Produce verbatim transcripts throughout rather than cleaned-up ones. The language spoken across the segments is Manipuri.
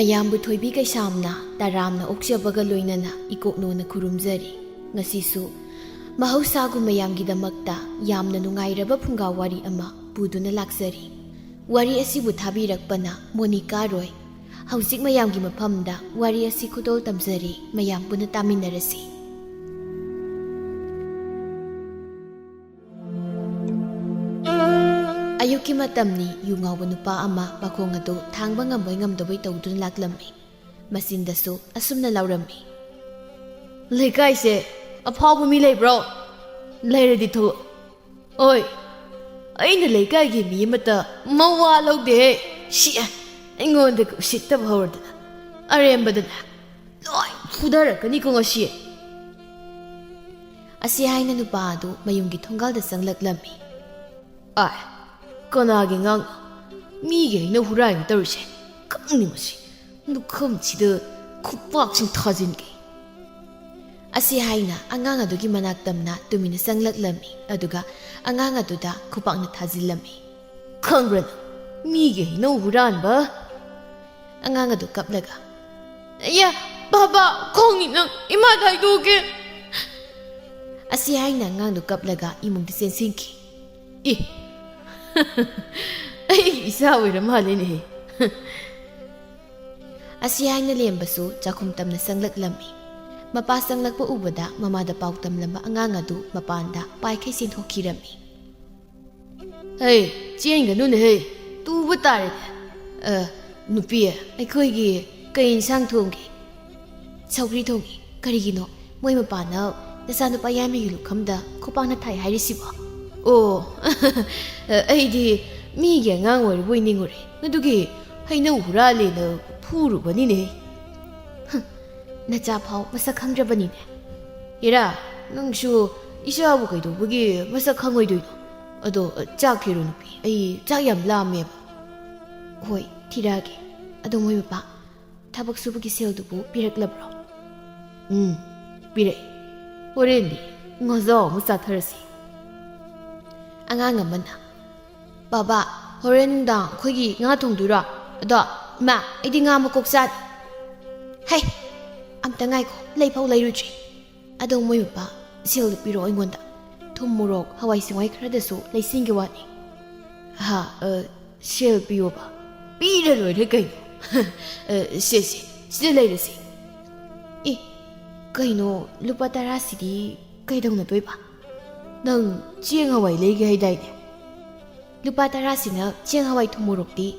ꯃꯌꯥꯝꯕꯨ ꯊꯣꯏꯕꯤ ꯀꯩꯁꯥꯝꯅ ꯇꯔꯥꯝꯅ ꯑꯣꯛꯆꯕꯒ ꯂꯣꯏꯅꯅ ꯏꯀꯣꯛꯅꯣꯅ ꯈꯨꯔꯨꯝꯖꯔꯤ꯫ ꯉꯁꯤꯁꯨ ꯃꯍꯧꯁꯥꯒꯨꯝ ꯃꯌꯥꯝꯒꯤꯗꯃꯛꯇ ꯌꯥꯝꯅ ꯅꯨꯡꯉꯥꯏꯔꯕ ꯐꯨꯡꯒꯥ ꯋꯥꯔꯤ ꯑꯃ ꯄꯨꯗꯨꯅ ꯂꯥꯛꯆꯔꯤ꯫ ꯋꯥꯔꯤ ꯑꯁꯤꯕꯨ ꯊꯥꯕꯤꯔꯛꯄꯅ ꯃꯣꯅꯤꯀꯥ ꯔꯣꯏ꯫ ꯍꯧꯖꯤꯛ ꯃꯌꯥꯝꯒꯤ ꯃꯐꯝꯗ ꯋꯥꯔꯤ ꯑꯁꯤ ꯈꯨꯗꯣꯜ ꯇꯝꯖꯔꯤ, ꯃꯌꯥꯝ ꯄꯨꯟꯅ ꯇꯥꯃꯤꯟꯅꯔꯁꯤ꯫ ꯑꯌꯨꯛꯀꯤ ꯃꯇꯝꯅꯤ꯫ ꯌꯨ ꯉꯥꯎꯕ ꯅꯨꯄꯥ ꯑꯃ ꯃꯈꯣꯡ ꯑꯗꯨ ꯊꯥꯡꯕ ꯉꯝꯕꯣꯏ ꯉꯝꯗꯕꯣꯏ ꯇꯧꯗꯨꯅ ꯂꯥꯛꯂꯝꯃꯤ꯫ ꯃꯆꯤꯟꯗꯁꯨ ꯑꯁꯨꯝꯅ ꯂꯥꯎꯔꯝꯃꯤ, "ꯂꯩꯀꯥꯏꯁꯦ ꯑꯐꯥꯎꯕ ꯃꯤ ꯂꯩꯕ꯭ꯔꯣ? ꯂꯩꯔꯗꯤ ꯊꯣꯛꯂꯛꯑꯣ꯫ ꯑꯣꯏ, ꯑꯩꯅ ꯂꯩꯀꯥꯏꯒꯤ ꯃꯤ ꯑꯃꯠꯇ ꯃꯋꯥ ꯂꯧꯗꯦꯍꯦ꯫ ꯁꯤ, ꯑꯩꯉꯣꯟꯗꯒ ꯎꯁꯤꯠꯇꯕ ꯍꯧꯔꯗꯅ ꯑꯔꯦꯝꯕꯗꯅꯦ ꯂꯣꯏ ꯐꯨꯊꯔꯛꯀꯅꯤꯀꯣ ꯉꯁꯤ꯫" ꯑꯁꯤ ꯍꯥꯏꯅ ꯅꯨꯄꯥ ꯑꯗꯨ ꯃꯌꯨꯝꯒꯤ ꯊꯣꯡꯒꯥꯜꯗ ꯆꯪꯂꯛꯂꯝꯃꯤ꯫ "ꯑꯥꯏ, ꯀꯅꯥꯒꯤ ꯑꯉꯥꯡꯅꯣ? ꯃꯤꯒꯤ ꯍꯩꯅꯧ ꯍꯨꯔꯥꯏꯅ ꯇꯧꯔꯤꯁꯦ꯫ ꯈꯪꯅꯤ ꯃꯁꯤ꯫ ꯂꯨꯈꯝꯁꯤꯗ ꯈꯨꯄꯥꯛꯁꯤꯡ ꯊꯥꯖꯤꯟꯒꯦ꯫" ꯑꯁꯤ ꯍꯥꯏꯅ ꯑꯉꯥꯡ ꯑꯗꯨꯒꯤ ꯃꯅꯥꯛ ꯇꯝꯅ ꯇꯨꯃꯤꯟꯅ ꯆꯪꯂꯛꯂꯝꯃꯤ, ꯑꯗꯨꯒ ꯑꯉꯥꯡ ꯑꯗꯨꯗ ꯈꯨꯄꯥꯛꯅ ꯊꯥꯖꯤꯜꯂꯝꯃꯤ꯫ "ꯈꯪꯕ꯭ꯔꯥ ꯅꯪ? ꯃꯤꯒꯤ ꯍꯩꯅꯧ ꯍꯨꯔꯥꯟꯕ!" ꯑꯉꯥꯡ ꯑꯗꯨ ꯀꯞꯂꯒ, "ꯑꯌꯥ, ꯕꯥꯕꯥ, ꯈꯪꯉꯤ ꯅꯪ, ꯏꯃꯥꯗ ꯍꯥꯏꯗꯣꯛꯑꯒꯦ꯫" ꯑꯁꯤ ꯍꯥꯏꯅ ꯑꯉꯥꯡꯗꯨ ꯀꯞꯂꯒ ꯏꯃꯨꯡꯗ ꯆꯦꯟꯁꯤꯟꯈꯤ꯫ "ꯑꯦ, ꯑꯩ ꯏꯆꯥ ꯑꯣꯏꯔ ꯃꯥꯜꯂꯦꯅꯦꯍꯦ꯫" ꯑꯁꯤ ꯍꯥꯏꯅ ꯂꯦꯝꯕꯁꯨ ꯆꯥꯛꯈꯨꯝ ꯇꯝꯅ ꯆꯪꯂꯛꯂꯝꯃꯤ꯫ ꯃꯄꯥ ꯆꯪꯂꯛꯄ ꯎꯕꯗ ꯃꯃꯥꯗ ꯄꯥꯎ ꯇꯝꯂꯝꯕ ꯑꯉꯥꯡ ꯑꯗꯨ ꯃꯄꯥꯟꯗ ꯄꯥꯏꯈꯩ ꯆꯦꯟꯊꯣꯛꯈꯤꯔꯝꯃꯤ꯫ "ꯍꯩ, ꯆꯦꯟꯒꯅꯨꯅꯦꯍꯦ, ꯇꯨꯕ ꯇꯥꯔꯦꯅꯦ꯫ ꯑ, ꯅꯨꯄꯤ, ꯑꯩꯈꯣꯏꯒꯤ ꯀꯩ ꯏꯟꯁꯥꯡ ꯊꯣꯡꯒꯦ?" "ꯁꯧꯒ꯭ꯔꯤ ꯊꯣꯡꯉꯤ꯫ ꯀꯔꯤꯒꯤꯅꯣ? ꯃꯣꯏ ꯃꯄꯥꯅ ꯅꯆꯥꯅꯨꯄꯥ ꯌꯥꯏꯃꯒꯤ ꯂꯨꯈꯝꯗ ꯈꯨꯄꯥꯛꯅ ꯊꯥꯏ ꯍꯥꯏꯔꯤꯁꯤꯕꯣ?" "ꯑꯣ, ꯑꯩꯗꯤ ꯃꯤꯒꯤ ꯑꯉꯥꯡ ꯑꯣꯏꯔꯕꯣꯏ ꯅꯤꯡꯉꯨꯔꯦ꯫ ꯑꯗꯨꯒꯤ ꯍꯩꯅꯧ ꯍꯨꯔꯥꯜꯂꯦꯅ ꯐꯨꯔꯨꯕꯅꯤꯅꯦ꯫" "ꯍꯨꯝ, ꯅꯆꯥ ꯐꯥꯎ ꯃꯁꯛ ꯈꯪꯗ꯭ꯔꯕꯅꯤꯅꯦ꯫" "ꯏꯔꯥ, ꯅꯪꯁꯨ ꯏꯆꯥꯕꯨ ꯀꯩꯗꯧꯕꯒꯤ ꯃꯁꯛ ꯈꯪꯉꯣꯏꯗꯣꯏꯅꯣ? ꯑꯗꯣ, ꯆꯥꯛ ꯊꯤꯔꯣ ꯅꯨꯄꯤ, ꯑꯩ ꯆꯥꯛ ꯌꯥꯝ ꯂꯥꯝꯃꯦꯕ꯫" "ꯍꯣꯏ, ꯊꯤꯔꯛꯑꯒꯦ꯫ ꯑꯗꯣ ꯃꯣꯏ ꯃꯄꯥ, ꯊꯕꯛ ꯁꯨꯕꯒꯤ ꯁꯦꯜꯗꯨꯕꯨ ꯄꯤꯔꯛꯂꯕ꯭ꯔꯣ?" "ꯎꯝ, ꯄꯤꯔꯛꯑꯦ꯫ ꯍꯣꯔꯦꯟꯗꯤ ꯉꯥꯖꯥꯎ ꯑꯃ ꯆꯥꯊꯔꯁꯤ꯫" ꯑꯉꯥꯡ ꯑꯃꯅ, "ꯕꯥꯕꯥ, ꯍꯣꯔꯦꯟ ꯅꯨꯡꯗꯥꯡ ꯑꯩꯈꯣꯏꯒꯤ ꯉꯥ ꯊꯣꯡꯗꯣꯏꯔꯣ? ꯑꯗꯣ ꯏꯃꯥ, ꯑꯩꯗꯤ ꯉꯥ ꯃꯀꯣꯛ ꯆꯥꯗꯦ꯫ ꯍꯩ, ꯑꯝꯇ ꯉꯥꯏꯈꯣ, ꯂꯩꯐꯥꯎ ꯂꯩꯔꯨꯗ꯭ꯔꯤ꯫ ꯑꯗꯣ ꯃꯣꯏ ꯃꯄꯥ, ꯁꯦꯜꯗꯨ ꯄꯤꯔꯛꯑꯣ ꯑꯩꯉꯣꯟꯗ꯫ ꯊꯨꯝ, ꯃꯣꯔꯣꯛ, ꯍꯋꯥꯏ ꯆꯦꯡꯋꯥꯏ ꯈꯔꯗꯁꯨ ꯂꯩꯁꯤꯟꯒꯦ ꯋꯥꯅꯤ꯫ ꯍꯥ, ꯑ, ꯁꯦꯜ ꯄꯤꯌꯣꯕ꯫ ꯄꯤꯔ ꯂꯣꯏꯔꯦ ꯀꯩꯅꯣ꯫ ꯑ, ꯁꯦ, ꯁꯦ, ꯁꯤꯗ ꯂꯩꯔꯁꯤ꯫ ꯑꯦ, ꯀꯩꯅꯣ, ꯂꯨꯄꯥ ꯇꯔꯥꯁꯤꯗꯤ ꯀꯩꯗꯧꯅꯗꯣꯏꯕ? ꯅꯪ ꯆꯦꯡ ꯍꯋꯥꯏ ꯂꯩꯒꯦ ꯍꯥꯏꯗꯥꯏꯅꯦ? ꯂꯨꯄꯥ ꯇꯔꯥꯁꯤꯅ ꯆꯦꯡ ꯍꯋꯥꯏ ꯊꯨꯝ ꯃꯣꯔꯣꯛꯇꯤ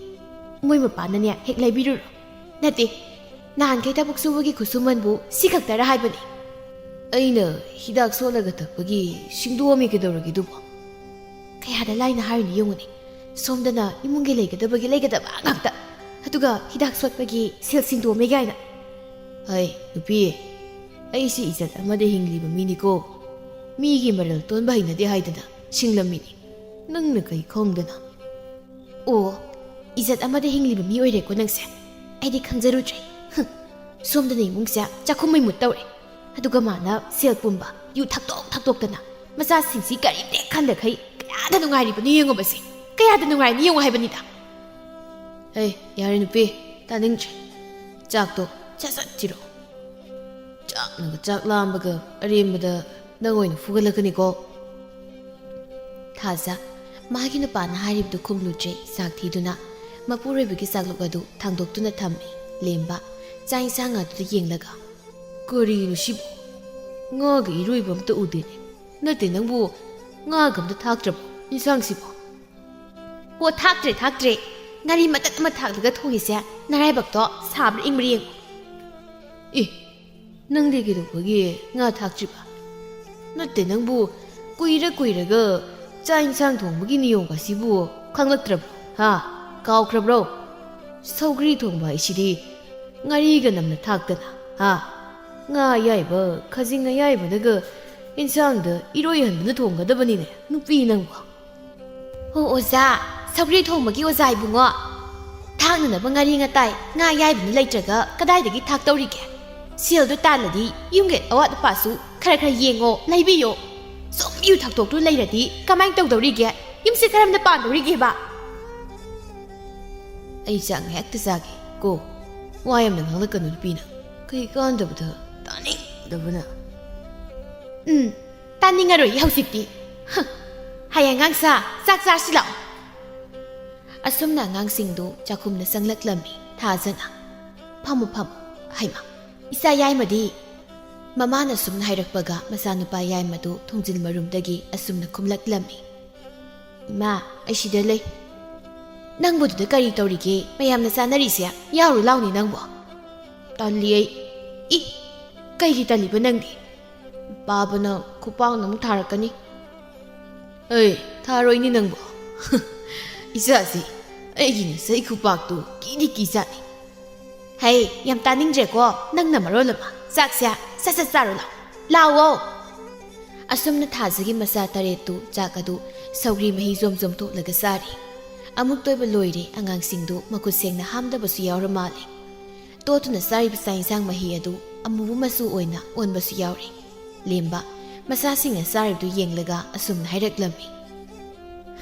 ꯃꯣꯏ ꯃꯄꯥꯅꯅꯦ ꯍꯦꯛ ꯂꯩꯕꯤꯔꯨꯔꯣ꯫ ꯅꯠꯇꯦ, ꯅꯍꯥꯟꯈꯩ ꯊꯕꯛ ꯁꯨꯕꯒꯤ ꯈꯨꯠꯁꯨꯃꯟꯕꯨ ꯁꯤ ꯈꯛꯇꯔ ꯍꯥꯏꯕꯅꯤ꯫ ꯑꯩꯅ ꯍꯤꯗꯥꯛ ꯁꯣꯠꯂꯒ ꯊꯛꯄꯒꯤ ꯁꯤꯡꯗꯣꯛꯑꯝꯃꯤ ꯀꯩꯗꯧꯔꯒꯦ ꯑꯗꯨꯕꯣ? ꯀꯌꯥꯗ ꯂꯥꯏꯅ ꯍꯥꯏꯔꯤꯅꯣ ꯌꯦꯡꯉꯨꯅꯦ꯫ ꯁꯣꯝꯗꯅ ꯏꯃꯨꯡꯒꯤ ꯂꯩꯒꯗꯕꯒꯤ ꯂꯩꯒꯗꯕ ꯉꯥꯛꯇ, ꯑꯗꯨꯒ ꯍꯤꯗꯥꯛ ꯁꯣꯠꯄꯒꯤ ꯁꯦꯜ ꯁꯤꯡꯗꯣꯛꯑꯝꯃꯦ ꯀꯥꯏꯅ꯫ ꯍꯩ, ꯅꯨꯄꯤ, ꯑꯩꯁꯤ ꯏꯖꯠ ꯑꯃꯗ ꯍꯤꯡꯂꯤꯕ ꯃꯤꯅꯤꯀꯣ꯫ ꯃꯤꯒꯤ ꯃꯔꯜ ꯇꯣꯟꯕ ꯍꯩꯅꯗꯦ ꯍꯥꯏꯗꯅ ꯁꯤꯡꯂꯝꯃꯤꯅꯤ꯫ ꯅꯪꯅ ꯀꯩ ꯈꯪꯗꯅ? ꯑꯣ, ꯏꯖꯠ ꯑꯃꯗ ꯍꯤꯡꯂꯤꯕ ꯃꯤ ꯑꯣꯏꯔꯦꯀꯣ ꯅꯪꯁꯦ꯫ ꯑꯩꯗꯤ ꯈꯪꯖꯔꯨꯗ꯭ꯔꯦ꯫ ꯍꯨꯝ, ꯁꯣꯝꯗꯅ ꯏꯃꯨꯡꯁꯦ ꯆꯥꯛꯈꯨꯝ ꯃꯩ ꯃꯨꯠ ꯇꯧꯔꯦ꯫ ꯑꯗꯨꯒ ꯃꯥꯅ ꯁꯦꯜ ꯄꯨꯝꯕ, ꯌꯨ ꯊꯛꯇꯣꯛ ꯊꯛꯇꯣꯛꯇꯅ ꯃꯆꯥꯁꯤꯡꯁꯤ ꯀꯔꯤꯝꯇ ꯈꯟꯗꯈꯩ ꯀꯌꯥꯗ ꯅꯨꯡꯉꯥꯏꯔꯤꯕꯅꯣ ꯌꯦꯡꯉꯣꯕꯁꯦ꯫ ꯀꯌꯥꯗ ꯅꯨꯡꯉꯥꯏꯔꯤꯅꯣ ꯌꯦꯡꯉꯣ ꯍꯥꯏꯕꯅꯤꯗ꯫ ꯑꯦ, ꯌꯥꯔꯦ ꯅꯨꯄꯤ, ꯇꯥꯅꯤꯡꯗ꯭ꯔꯦ꯫ ꯆꯥꯛꯇꯣ ꯁꯠ ꯁꯠ ꯊꯤꯔꯣ꯫ ꯆꯥꯛꯅꯒ ꯆꯥꯛ ꯂꯥꯝꯕꯒ ꯑꯔꯦꯝꯕꯗ ꯅꯪ ꯑꯣꯏꯅ ꯐꯨꯒꯠꯂꯛꯀꯅꯤꯀꯣ꯫ ꯊꯥꯖ ꯃꯥꯒꯤ ꯅꯨꯄꯥꯅ ꯍꯥꯏꯔꯤꯕꯗꯨ ꯈꯨꯝꯂꯨꯗ꯭ꯔꯦ꯫ ꯆꯥꯛ ꯊꯤꯗꯨꯅ ꯃꯄꯨꯔꯣꯏꯕꯒꯤ ꯆꯥꯛꯂꯨꯛ ꯑꯗꯨ ꯊꯥꯡꯗꯣꯛꯇꯨꯅ ꯊꯝꯃꯤ꯫ ꯂꯦꯝꯕ ꯆꯥꯛ ꯏꯟꯁꯥꯡ ꯑꯗꯨꯗ ꯌꯦꯡꯂꯒ, "ꯀꯔꯤꯅꯣ ꯁꯤꯕꯨ? ꯉꯥꯒ ꯏꯔꯣꯏꯕ ꯑꯝꯇ ꯎꯗꯦꯅꯦ꯫ ꯅꯠꯇꯦ, ꯅꯪꯕꯨ ꯉꯥꯒ ꯑꯝꯇ ꯊꯥꯛꯇ꯭ꯔꯕꯣ ꯏꯟꯁꯥꯡꯁꯤꯕꯣ?" "ꯑꯣ, ꯊꯥꯛꯇ꯭ꯔꯦ, ꯊꯥꯛꯇ꯭ꯔꯦ꯫ ꯉꯥꯔꯤ ꯃꯇꯠ ꯑꯃ ꯊꯥꯛꯂꯒ ꯊꯣꯡꯉꯤꯁꯦ ꯅꯔꯥꯏꯕꯛꯇꯣ ꯁꯥꯕ꯭ꯔꯥ ꯏꯪꯕ꯭ꯔꯥ ꯌꯦꯡꯉꯨ꯫" "ꯑꯦ, ꯅꯪꯗꯤ ꯀꯩꯗꯧꯕꯒꯤ ꯉꯥ ꯊꯥꯛꯇ꯭ꯔꯤꯕ? ꯅꯠꯇꯦ, ꯅꯪꯕꯨ ꯀꯨꯏꯔ ꯀꯨꯏꯔꯒ ꯆꯥꯛ ꯏꯟꯁꯥꯡ ꯊꯣꯡꯕꯒꯤ ꯅꯤꯌꯣꯝ ꯑꯁꯤꯕꯨ ꯈꯪꯂꯛꯇ꯭ꯔꯕ꯭ꯔꯣ? ꯍꯥ? ꯀꯥꯎꯈ꯭ꯔꯕ꯭ꯔꯣ? ꯁꯧꯒ꯭ꯔꯤ ꯊꯣꯡꯕ ꯍꯥꯏꯁꯤꯗꯤ ꯉꯥꯔꯤꯒ ꯅꯝꯅ ꯊꯥꯛꯇꯅ, ꯍꯥ? ꯉꯥ ꯑꯌꯥꯏꯕ, ꯈꯖꯤꯡ ꯑꯌꯥꯏꯕꯅꯒ ꯏꯟꯁꯥꯡꯗ ꯏꯔꯣꯏꯍꯟꯗꯨꯅ ꯊꯣꯡꯒꯗꯕꯅꯤꯅꯦ, ꯅꯨꯄꯤ ꯅꯪꯕꯨ꯫" "ꯍꯣ ꯑꯣꯖꯥ, ꯁꯧꯒ꯭ꯔꯤ ꯊꯣꯡꯕꯒꯤ ꯑꯣꯖꯥ ꯏꯕꯨꯡꯉꯣ, ꯊꯥꯛꯅꯅꯕ ꯉꯥꯔꯤ ꯉꯇꯥꯏ, ꯉꯥ ꯑꯌꯥꯏꯕꯅ ꯂꯩꯇ꯭ꯔꯒ ꯀꯗꯥꯏꯗꯒꯤ ꯊꯥꯛꯇꯧꯔꯤꯒꯦ? ꯁꯦꯜꯗꯣ ꯇꯥꯜꯂꯗꯤ ꯌꯨꯝꯒꯤ ꯑꯋꯥꯠ ꯑꯄꯥꯁꯨ ꯈꯔ ꯈꯔ ꯌꯦꯡꯉꯣ, ꯂꯩꯕꯤꯌꯣ꯫ ꯁꯨꯝ ꯌꯨ ꯊꯛꯇꯣꯛꯇꯨ ꯂꯩꯔꯗꯤ ꯀꯃꯥꯏꯅ ꯇꯧꯗꯧꯔꯤꯒꯦ? ꯌꯨꯝꯁꯦ ꯀꯔꯝꯅ ꯄꯥꯟꯗꯧꯔꯤꯒꯦꯕ?" ꯑꯩ ꯆꯥꯛ ꯉꯥꯏꯍꯥꯛꯇ ꯆꯥꯒꯦ ꯀꯣ꯫ ꯋꯥ ꯌꯥꯝꯅ ꯉꯥꯡꯂꯛꯀꯅꯨ ꯅꯨꯄꯤꯅ꯫ ꯀꯩ ꯀꯥꯟꯗꯕꯗ ꯇꯥꯅꯤꯡꯗꯕꯅ꯫ ꯎꯝ, ꯇꯥꯅꯤꯡꯉꯔꯣꯏ ꯍꯧꯖꯤꯛꯇꯤ꯫ ꯍ, ꯍꯌꯦꯡ ꯑꯉꯥꯡꯁꯥ, ꯆꯥꯛ ꯆꯥꯔꯁꯤ ꯂꯥꯛꯑꯣ꯫ ꯑꯁꯨꯝꯅ ꯑꯉꯥꯡꯁꯤꯡꯗꯨ ꯆꯥꯛꯈꯨꯝꯗ ꯆꯪꯂꯛꯂꯝꯃꯤ ꯊꯥꯖꯅ꯫ "ꯐꯝꯃꯨ, ꯐꯝꯃꯨ꯫ ꯍꯩꯃ, ꯏꯆꯥ ꯌꯥꯏꯃꯗꯤ?" ꯃꯃꯥꯅ ꯁꯨꯝꯅ ꯍꯥꯏꯔꯛꯄꯒ ꯃꯆꯥꯅꯨꯄꯥ ꯌꯥꯏꯃꯗꯨ ꯊꯣꯡꯖꯤꯜ ꯃꯔꯨꯝꯗꯒꯤ ꯑꯁꯨꯝꯅ ꯈꯨꯝꯂꯛꯂꯝꯃꯤ꯫ "ꯏꯃꯥ, ꯑꯩ ꯁꯤꯗ ꯂꯩ꯫ ꯅꯪꯕꯨ ꯑꯗꯨꯗ ꯀꯔꯤ ꯇꯧꯔꯤꯒꯦ? ꯃꯌꯥꯝꯅ ꯆꯥꯅꯔꯤꯁꯦ ꯌꯥꯎꯔꯨ ꯂꯥꯎꯅꯤ ꯅꯪꯕꯨ꯫" "ꯇꯜꯂꯤ ꯑꯩ꯫" "ꯏ, ꯀꯩꯒꯤ ꯇꯜꯂꯤꯕ ꯅꯪꯗꯤ? ꯄꯥꯕꯅ ꯈꯨꯄꯥꯛꯅ ꯑꯃꯨꯛ ꯊꯥꯔꯛꯀꯅꯤ꯫" "ꯑꯦ, ꯊꯥꯔꯣꯏꯅꯤ ꯅꯪꯕꯨ꯫" "ꯏꯆꯥꯁꯤ, ꯑꯩꯒꯤ ꯉꯁꯤ ꯈꯨꯄꯥꯛꯇꯨ ꯀꯤꯗꯤ ꯀꯤꯖꯥꯠꯅꯤ꯫" "ꯍꯩ, ꯌꯥꯝ ꯇꯥꯅꯤꯡꯗ꯭ꯔꯦꯀꯣ, ꯅꯪꯅ ꯃꯔꯣꯜ ꯑꯃ꯫ ꯆꯥꯛꯁꯦ ꯁꯠ ꯁꯠ ꯆꯥꯔꯣ ꯂꯥꯎ꯫ ꯂꯥꯎꯑꯣ!" ꯑꯁꯨꯝꯅ ꯊꯥꯖꯒꯤ ꯃꯆꯥ ꯇꯔꯦꯠꯇꯨ ꯆꯥꯛ ꯑꯗꯨ ꯁꯧꯒ꯭ꯔꯤ ꯃꯍꯤ ꯖꯣꯝ ꯖꯣꯝ ꯇꯣꯠꯂꯒ ꯆꯥꯔꯤ꯫ ꯑꯃꯨꯛ ꯇꯣꯏꯕ ꯂꯣꯏꯔꯦ ꯑꯉꯥꯡꯁꯤꯡꯗꯨ ꯃꯈꯨꯠ ꯁꯦꯡꯅ ꯍꯥꯝꯗꯕꯁꯨ ꯌꯥꯎꯔ ꯃꯥꯜꯂꯦ꯫ ꯇꯣꯠꯇꯨꯅ ꯆꯥꯔꯤꯕ ꯆꯥꯛ ꯏꯟꯁꯥꯡ ꯃꯍꯤ ꯑꯗꯨ ꯑꯃꯨꯕ ꯃꯆꯨ ꯑꯣꯏꯅ ꯑꯣꯟꯕꯁꯨ ꯌꯥꯎꯔꯦ꯫ ꯂꯦꯝꯕ ꯃꯆꯥꯁꯤꯡꯅ ꯆꯥꯔꯤꯕꯗꯨ ꯌꯦꯡꯂꯒ ꯑꯁꯨꯝꯅ ꯍꯥꯏꯔꯛꯂꯝꯃꯤ꯫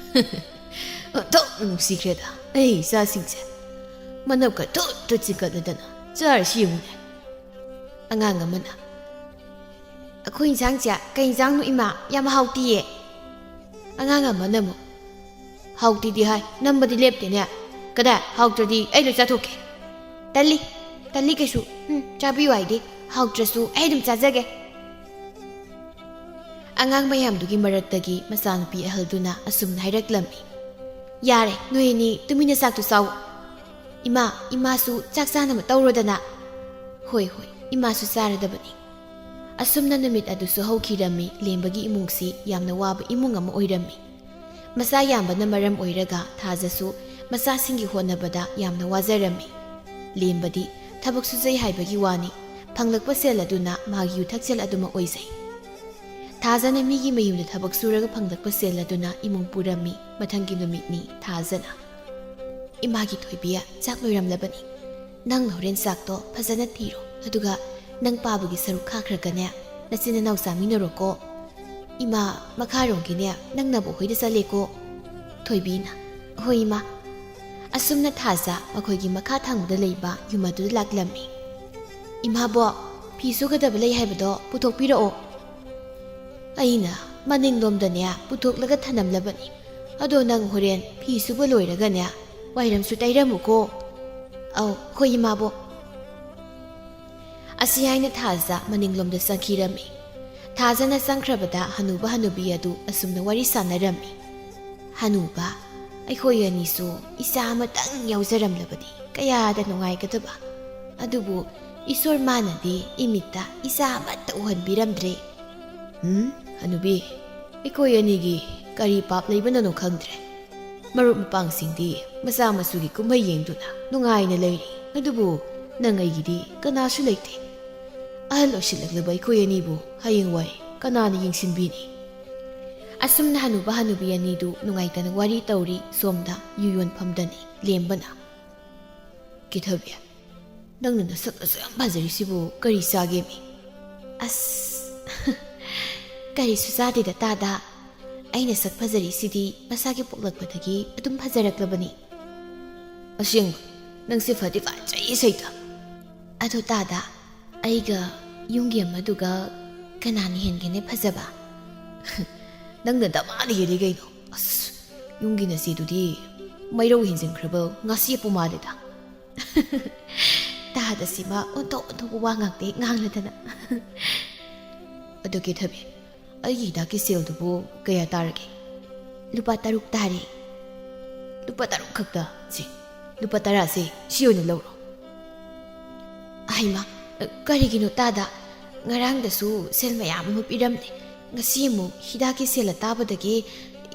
"ꯑꯣꯟꯊꯣꯛꯅ ꯅꯨꯡꯁꯤꯈ꯭ꯔꯦꯗ ꯑꯩ ꯏꯆꯥꯁꯤꯡꯁꯦ꯫ ꯃꯅꯞꯀ ꯊꯨꯠ ꯊꯨꯠ ꯆꯤꯡꯈꯠꯂꯗꯅ ꯆꯥꯔꯤꯁꯤ ꯌꯦꯡꯉꯨꯅꯦ꯫" ꯑꯉꯥꯡ ꯑꯃꯅ, "ꯑꯩꯈꯣꯏ ꯏꯟꯁꯥꯡꯁꯦ ꯀꯩ ꯏꯟꯁꯥꯡꯅꯣ ꯏꯃꯥ? ꯌꯥꯝ ꯍꯥꯎꯇꯤꯌꯦ꯫" ꯑꯉꯥꯡ ꯑꯃꯅ ꯑꯃꯨꯛ, "ꯍꯥꯎꯇꯤꯗꯤ ꯍꯥꯏ, ꯅꯝꯕꯗꯤ ꯂꯦꯞꯇꯦꯅꯦ꯫ ꯀꯗꯥꯏ, ꯍꯥꯎꯇ꯭ꯔꯗꯤ ꯑꯩ ꯂꯣꯏ ꯆꯥꯊꯣꯛꯀꯦ꯫" "ꯇꯜꯂꯤ, ꯇꯜꯂꯤ ꯀꯩꯁꯨ꯫ ꯎꯝ, ꯆꯥꯕꯤꯌꯨ ꯍꯥꯏꯗꯤ꯫ ꯍꯥꯎꯇ꯭ꯔꯁꯨ ꯑꯩ ꯑꯗꯨꯝ ꯆꯥꯖꯒꯦ꯫" ꯑꯉꯥꯡ ꯃꯌꯥꯝꯗꯨꯒꯤ ꯃꯔꯛꯇꯒꯤ ꯃꯆꯥꯅꯨꯄꯤ ꯑꯍꯜꯗꯨꯅ ꯑꯁꯨꯝꯅ ꯍꯥꯏꯔꯛꯂꯝꯃꯤ, "ꯌꯥꯔꯦ, ꯅꯣꯏ ꯑꯅꯤ ꯇꯨꯃꯤꯟꯅ ꯆꯥꯛꯇꯨ ꯆꯥꯎ꯫ ꯏꯃꯥ, ꯏꯃꯥꯁꯨ ꯆꯥꯛ ꯆꯥꯅꯕ ꯇꯧꯔꯣꯗꯅ꯫" "ꯍꯣꯏ, ꯍꯣꯏ, ꯏꯃꯥꯁꯨ ꯆꯥꯔꯗꯕꯅꯤ꯫" ꯑꯁꯨꯝꯅ ꯅꯨꯃꯤꯠ ꯑꯗꯨꯁꯨ ꯍꯧꯈꯤꯔꯝꯃꯤ꯫ ꯂꯦꯝꯕꯒꯤ ꯏꯃꯨꯡꯁꯤ ꯌꯥꯝꯅ ꯋꯥꯕ ꯏꯃꯨꯡ ꯑꯃ ꯑꯣꯏꯔꯝꯃꯤ꯫ ꯃꯆꯥ ꯌꯥꯝꯕꯅ ꯃꯔꯝ ꯑꯣꯏꯔꯒ ꯊꯥꯖꯁꯨ ꯃꯆꯥꯁꯤꯡꯒꯤ ꯍꯣꯠꯅꯕꯗ ꯌꯥꯝꯅ ꯋꯥꯖꯔꯝꯃꯤ꯫ ꯂꯦꯝꯕꯗꯤ ꯊꯕꯛ ꯁꯨꯖꯩ ꯍꯥꯏꯕꯒꯤ ꯋꯥꯅꯤ, ꯐꯪꯂꯛꯄ ꯁꯦꯜ ꯑꯗꯨꯅ ꯃꯥꯒꯤ ꯌꯨ ꯊꯛꯁꯦꯜ ꯑꯗꯨꯃꯛ ꯑꯣꯏꯖꯩ꯫ ꯊꯥꯖꯅ ꯃꯤꯒꯤ ꯃꯌꯨꯝꯗ ꯊꯕꯛ ꯁꯨꯔꯒ ꯐꯪꯂꯛꯄ ꯁꯦꯜ ꯑꯗꯨꯅ ꯏꯃꯨꯡ ꯄꯨꯔꯝꯃꯤ꯫ ꯃꯊꯪꯒꯤ ꯅꯨꯃꯤꯠꯅꯤ ꯊꯥꯖꯅ, "ꯏꯃꯥꯒꯤ ꯊꯣꯏꯕꯤ, ꯆꯥꯛ ꯂꯣꯏꯔꯝꯂꯕꯅꯤ꯫ ꯅꯪꯅ ꯍꯣꯔꯦꯟ ꯆꯥꯛꯇꯣ ꯐꯖꯅ ꯊꯤꯔꯣ, ꯑꯗꯨꯒ ꯅꯪ ꯄꯥꯕꯒꯤ ꯁꯔꯨꯛ ꯈꯥꯛꯈ꯭ꯔꯒꯅꯦ, ꯅꯆꯤꯟ ꯅꯅꯥꯎ ꯆꯥꯃꯤꯟꯅꯔꯣꯀꯣ꯫ ꯏꯃꯥ ꯃꯈꯥꯔꯣꯝꯒꯤꯅꯦ, ꯅꯪ ꯅꯕꯣꯛ ꯍꯣꯏꯗ ꯆꯠꯂꯦꯀꯣ꯫" ꯊꯣꯏꯕꯤꯅ, "ꯍꯣꯏ ꯏꯃꯥ꯫" ꯑꯁꯨꯝꯅ ꯊꯥꯖ ꯃꯈꯣꯏꯒꯤ ꯃꯈꯥ ꯊꯪꯕꯗ ꯂꯩꯕ ꯌꯨꯝ ꯑꯗꯨꯗ ꯂꯥꯛꯂꯝꯃꯤ꯫ "ꯏꯃꯥꯕꯣꯛ, ꯐꯤ ꯁꯨꯒꯗꯕ ꯂꯩ ꯍꯥꯏꯕꯗꯣ ꯄꯨꯊꯣꯛꯄꯤꯔꯛꯑꯣ꯫" ꯑꯩꯅ ꯃꯅꯤꯡꯂꯣꯝꯗꯅꯦ ꯄꯨꯊꯣꯛꯂꯒ ꯊꯅꯝꯂꯕꯅꯤ꯫ "ꯑꯗꯣ ꯅꯪ ꯍꯣꯔꯦꯟ ꯐꯤ ꯁꯨꯕ ꯂꯣꯏꯔꯒꯅꯦ ꯋꯥꯏꯔꯝꯁꯨ ꯇꯩꯔꯝꯃꯨꯀꯣ꯫" "ꯑꯧ, ꯍꯣꯏ ꯏꯃꯥꯕꯣꯛ꯫" ꯑꯁꯤ ꯍꯥꯏꯅ ꯊꯥꯖ ꯃꯅꯤꯡꯂꯣꯝꯗ ꯆꯪꯈꯤꯔꯝꯃꯤ꯫ ꯊꯥꯖꯅ ꯆꯪꯈ꯭ꯔꯕꯗ ꯍꯅꯨꯕ ꯍꯅꯨꯕꯤ ꯑꯗꯨ ꯑꯁꯨꯝꯅ ꯋꯥꯔꯤ ꯁꯥꯟꯅꯔꯝꯃꯤ꯫ "ꯍꯅꯨꯕ, ꯑꯩꯈꯣꯏ ꯑꯅꯤꯁꯨ ꯏꯆꯥ ꯑꯃꯇꯪ ꯌꯥꯎꯖꯔꯝꯂꯕꯗꯤ ꯀꯌꯥꯗ ꯅꯨꯡꯉꯥꯏꯒꯗꯕ꯫ ꯑꯗꯨꯕꯨ ꯏꯁꯣꯔ ꯃꯥꯅꯗꯤ ꯏꯃꯤꯠꯇ ꯏꯆꯥ ꯑꯃꯠꯇ ꯎꯍꯟꯕꯤꯔꯝꯗ꯭ꯔꯦ꯫" "ꯎꯝ, ꯍꯅꯨꯕꯤ, ꯑꯩꯈꯣꯏ ꯑꯅꯤꯒꯤ ꯀꯔꯤ ꯄꯥꯞ ꯂꯩꯕꯅꯅꯣ ꯈꯪꯗ꯭ꯔꯦ꯫ ꯃꯔꯨꯞ ꯃꯄꯥꯡꯁꯤꯡꯗꯤ ꯃꯆꯥ ꯃꯁꯨꯒꯤ ꯀꯨꯝꯍꯩ ꯌꯦꯡꯗꯨꯅ ꯅꯨꯡꯉꯥꯏꯅ ꯂꯩꯔꯤ꯫ ꯑꯗꯨꯕꯨ ꯅꯪ ꯑꯩꯒꯤꯗꯤ ꯀꯅꯥꯁꯨ ꯂꯩꯇꯦ꯫ ꯑꯍꯜ ꯑꯣꯏꯁꯤꯜꯂꯛꯂꯕ ꯑꯩꯈꯣꯏ ꯑꯅꯤꯕꯨ ꯍꯌꯦꯡꯋꯥꯏ ꯀꯅꯥꯅ ꯌꯦꯡꯁꯤꯟꯕꯤꯅꯤ?" ꯑꯁꯨꯝꯅ ꯍꯅꯨꯕ ꯍꯅꯨꯕꯤ ꯑꯅꯤꯗꯨ ꯅꯨꯡꯉꯥꯏꯇꯅ ꯋꯥꯔꯤ ꯇꯧꯔꯤ꯫ ꯁꯣꯝꯗ ꯌꯨ ꯌꯣꯟꯐꯝꯗꯅꯤ ꯂꯦꯝꯕꯅ꯫ "ꯀꯦꯊꯕꯤ, ꯅꯪꯅ ꯅꯁꯛ ꯑꯁꯨꯛ ꯌꯥꯝ ꯐꯖꯔꯤꯁꯤꯕꯨ ꯀꯔꯤ ꯆꯥꯒꯦꯃꯤ?" "ꯑꯁ, ꯀꯔꯤꯁꯨ ꯆꯥꯗꯦꯗ ꯇꯥꯗ꯫ ꯑꯩꯅ ꯁꯛ ꯐꯖꯔꯤꯁꯤꯗꯤ ꯃꯁꯥꯒꯤ ꯄꯣꯛꯂꯛꯄꯗꯒꯤ ꯑꯗꯨꯝ ꯐꯖꯔꯛꯂꯕꯅꯤ꯫" "ꯑꯁꯦꯡꯕ, ꯅꯪꯁꯦ ꯐꯗꯤ ꯐꯖꯩ ꯁꯩꯇ꯫" "ꯑꯗꯣ ꯇꯥꯗ, ꯑꯩꯒ ꯌꯨꯝꯒꯤ ꯑꯃꯗꯨꯒ ꯀꯅꯥꯅ ꯍꯦꯟꯒꯦꯅꯦ ꯐꯖꯕ?" "ꯅꯪꯅ ꯗꯃꯥꯅ ꯍꯦꯜꯂꯤ ꯀꯩꯅꯣ꯫ ꯑꯁ, ꯌꯨꯝꯒꯤ ꯅꯆꯦꯗꯨꯗꯤ ꯃꯩꯔꯧ ꯍꯦꯟꯖꯤꯟꯈ꯭ꯔꯕ ꯉꯥꯁꯤ ꯄꯨꯃꯥꯜꯂꯦꯗ꯫" ꯇꯥꯗ ꯁꯤꯃ ꯑꯣꯟꯊꯣꯛ ꯑꯣꯟꯊꯣꯛꯄ ꯋꯥ ꯉꯥꯛꯇ ꯍꯦꯛ ꯉꯥꯡꯂꯗꯅ꯫ "ꯑꯗꯨ ꯀꯦꯊꯕꯤ, ꯑꯩꯒꯤ ꯍꯤꯗꯥꯛꯀꯤ ꯁꯦꯜꯗꯨꯕꯨ ꯀꯌꯥ ꯇꯥꯔꯒꯦ?" "ꯂꯨꯄꯥ ꯇꯔꯨꯛ ꯇꯥꯔꯦ꯫" "ꯂꯨꯄꯥ ꯇꯔꯨꯛ ꯈꯛꯇ? ꯁꯤ, ꯂꯨꯄꯥ ꯇꯔꯥꯁꯦ ꯁꯤ ꯑꯣꯏꯅ ꯂꯧꯔꯣ꯫" "ꯑꯍꯩꯃ, ꯀꯔꯤꯒꯤꯅꯣ ꯇꯥꯗ? ꯉꯔꯥꯡꯗꯁꯨ ꯁꯦꯜ ꯃꯌꯥꯝ ꯑꯃ ꯄꯤꯔꯝꯂꯦ꯫ ꯉꯁꯤ ꯑꯃꯨꯛ ꯍꯤꯗꯥꯛꯀꯤ ꯁꯦꯜ ꯑꯇꯥꯕꯗꯒꯤ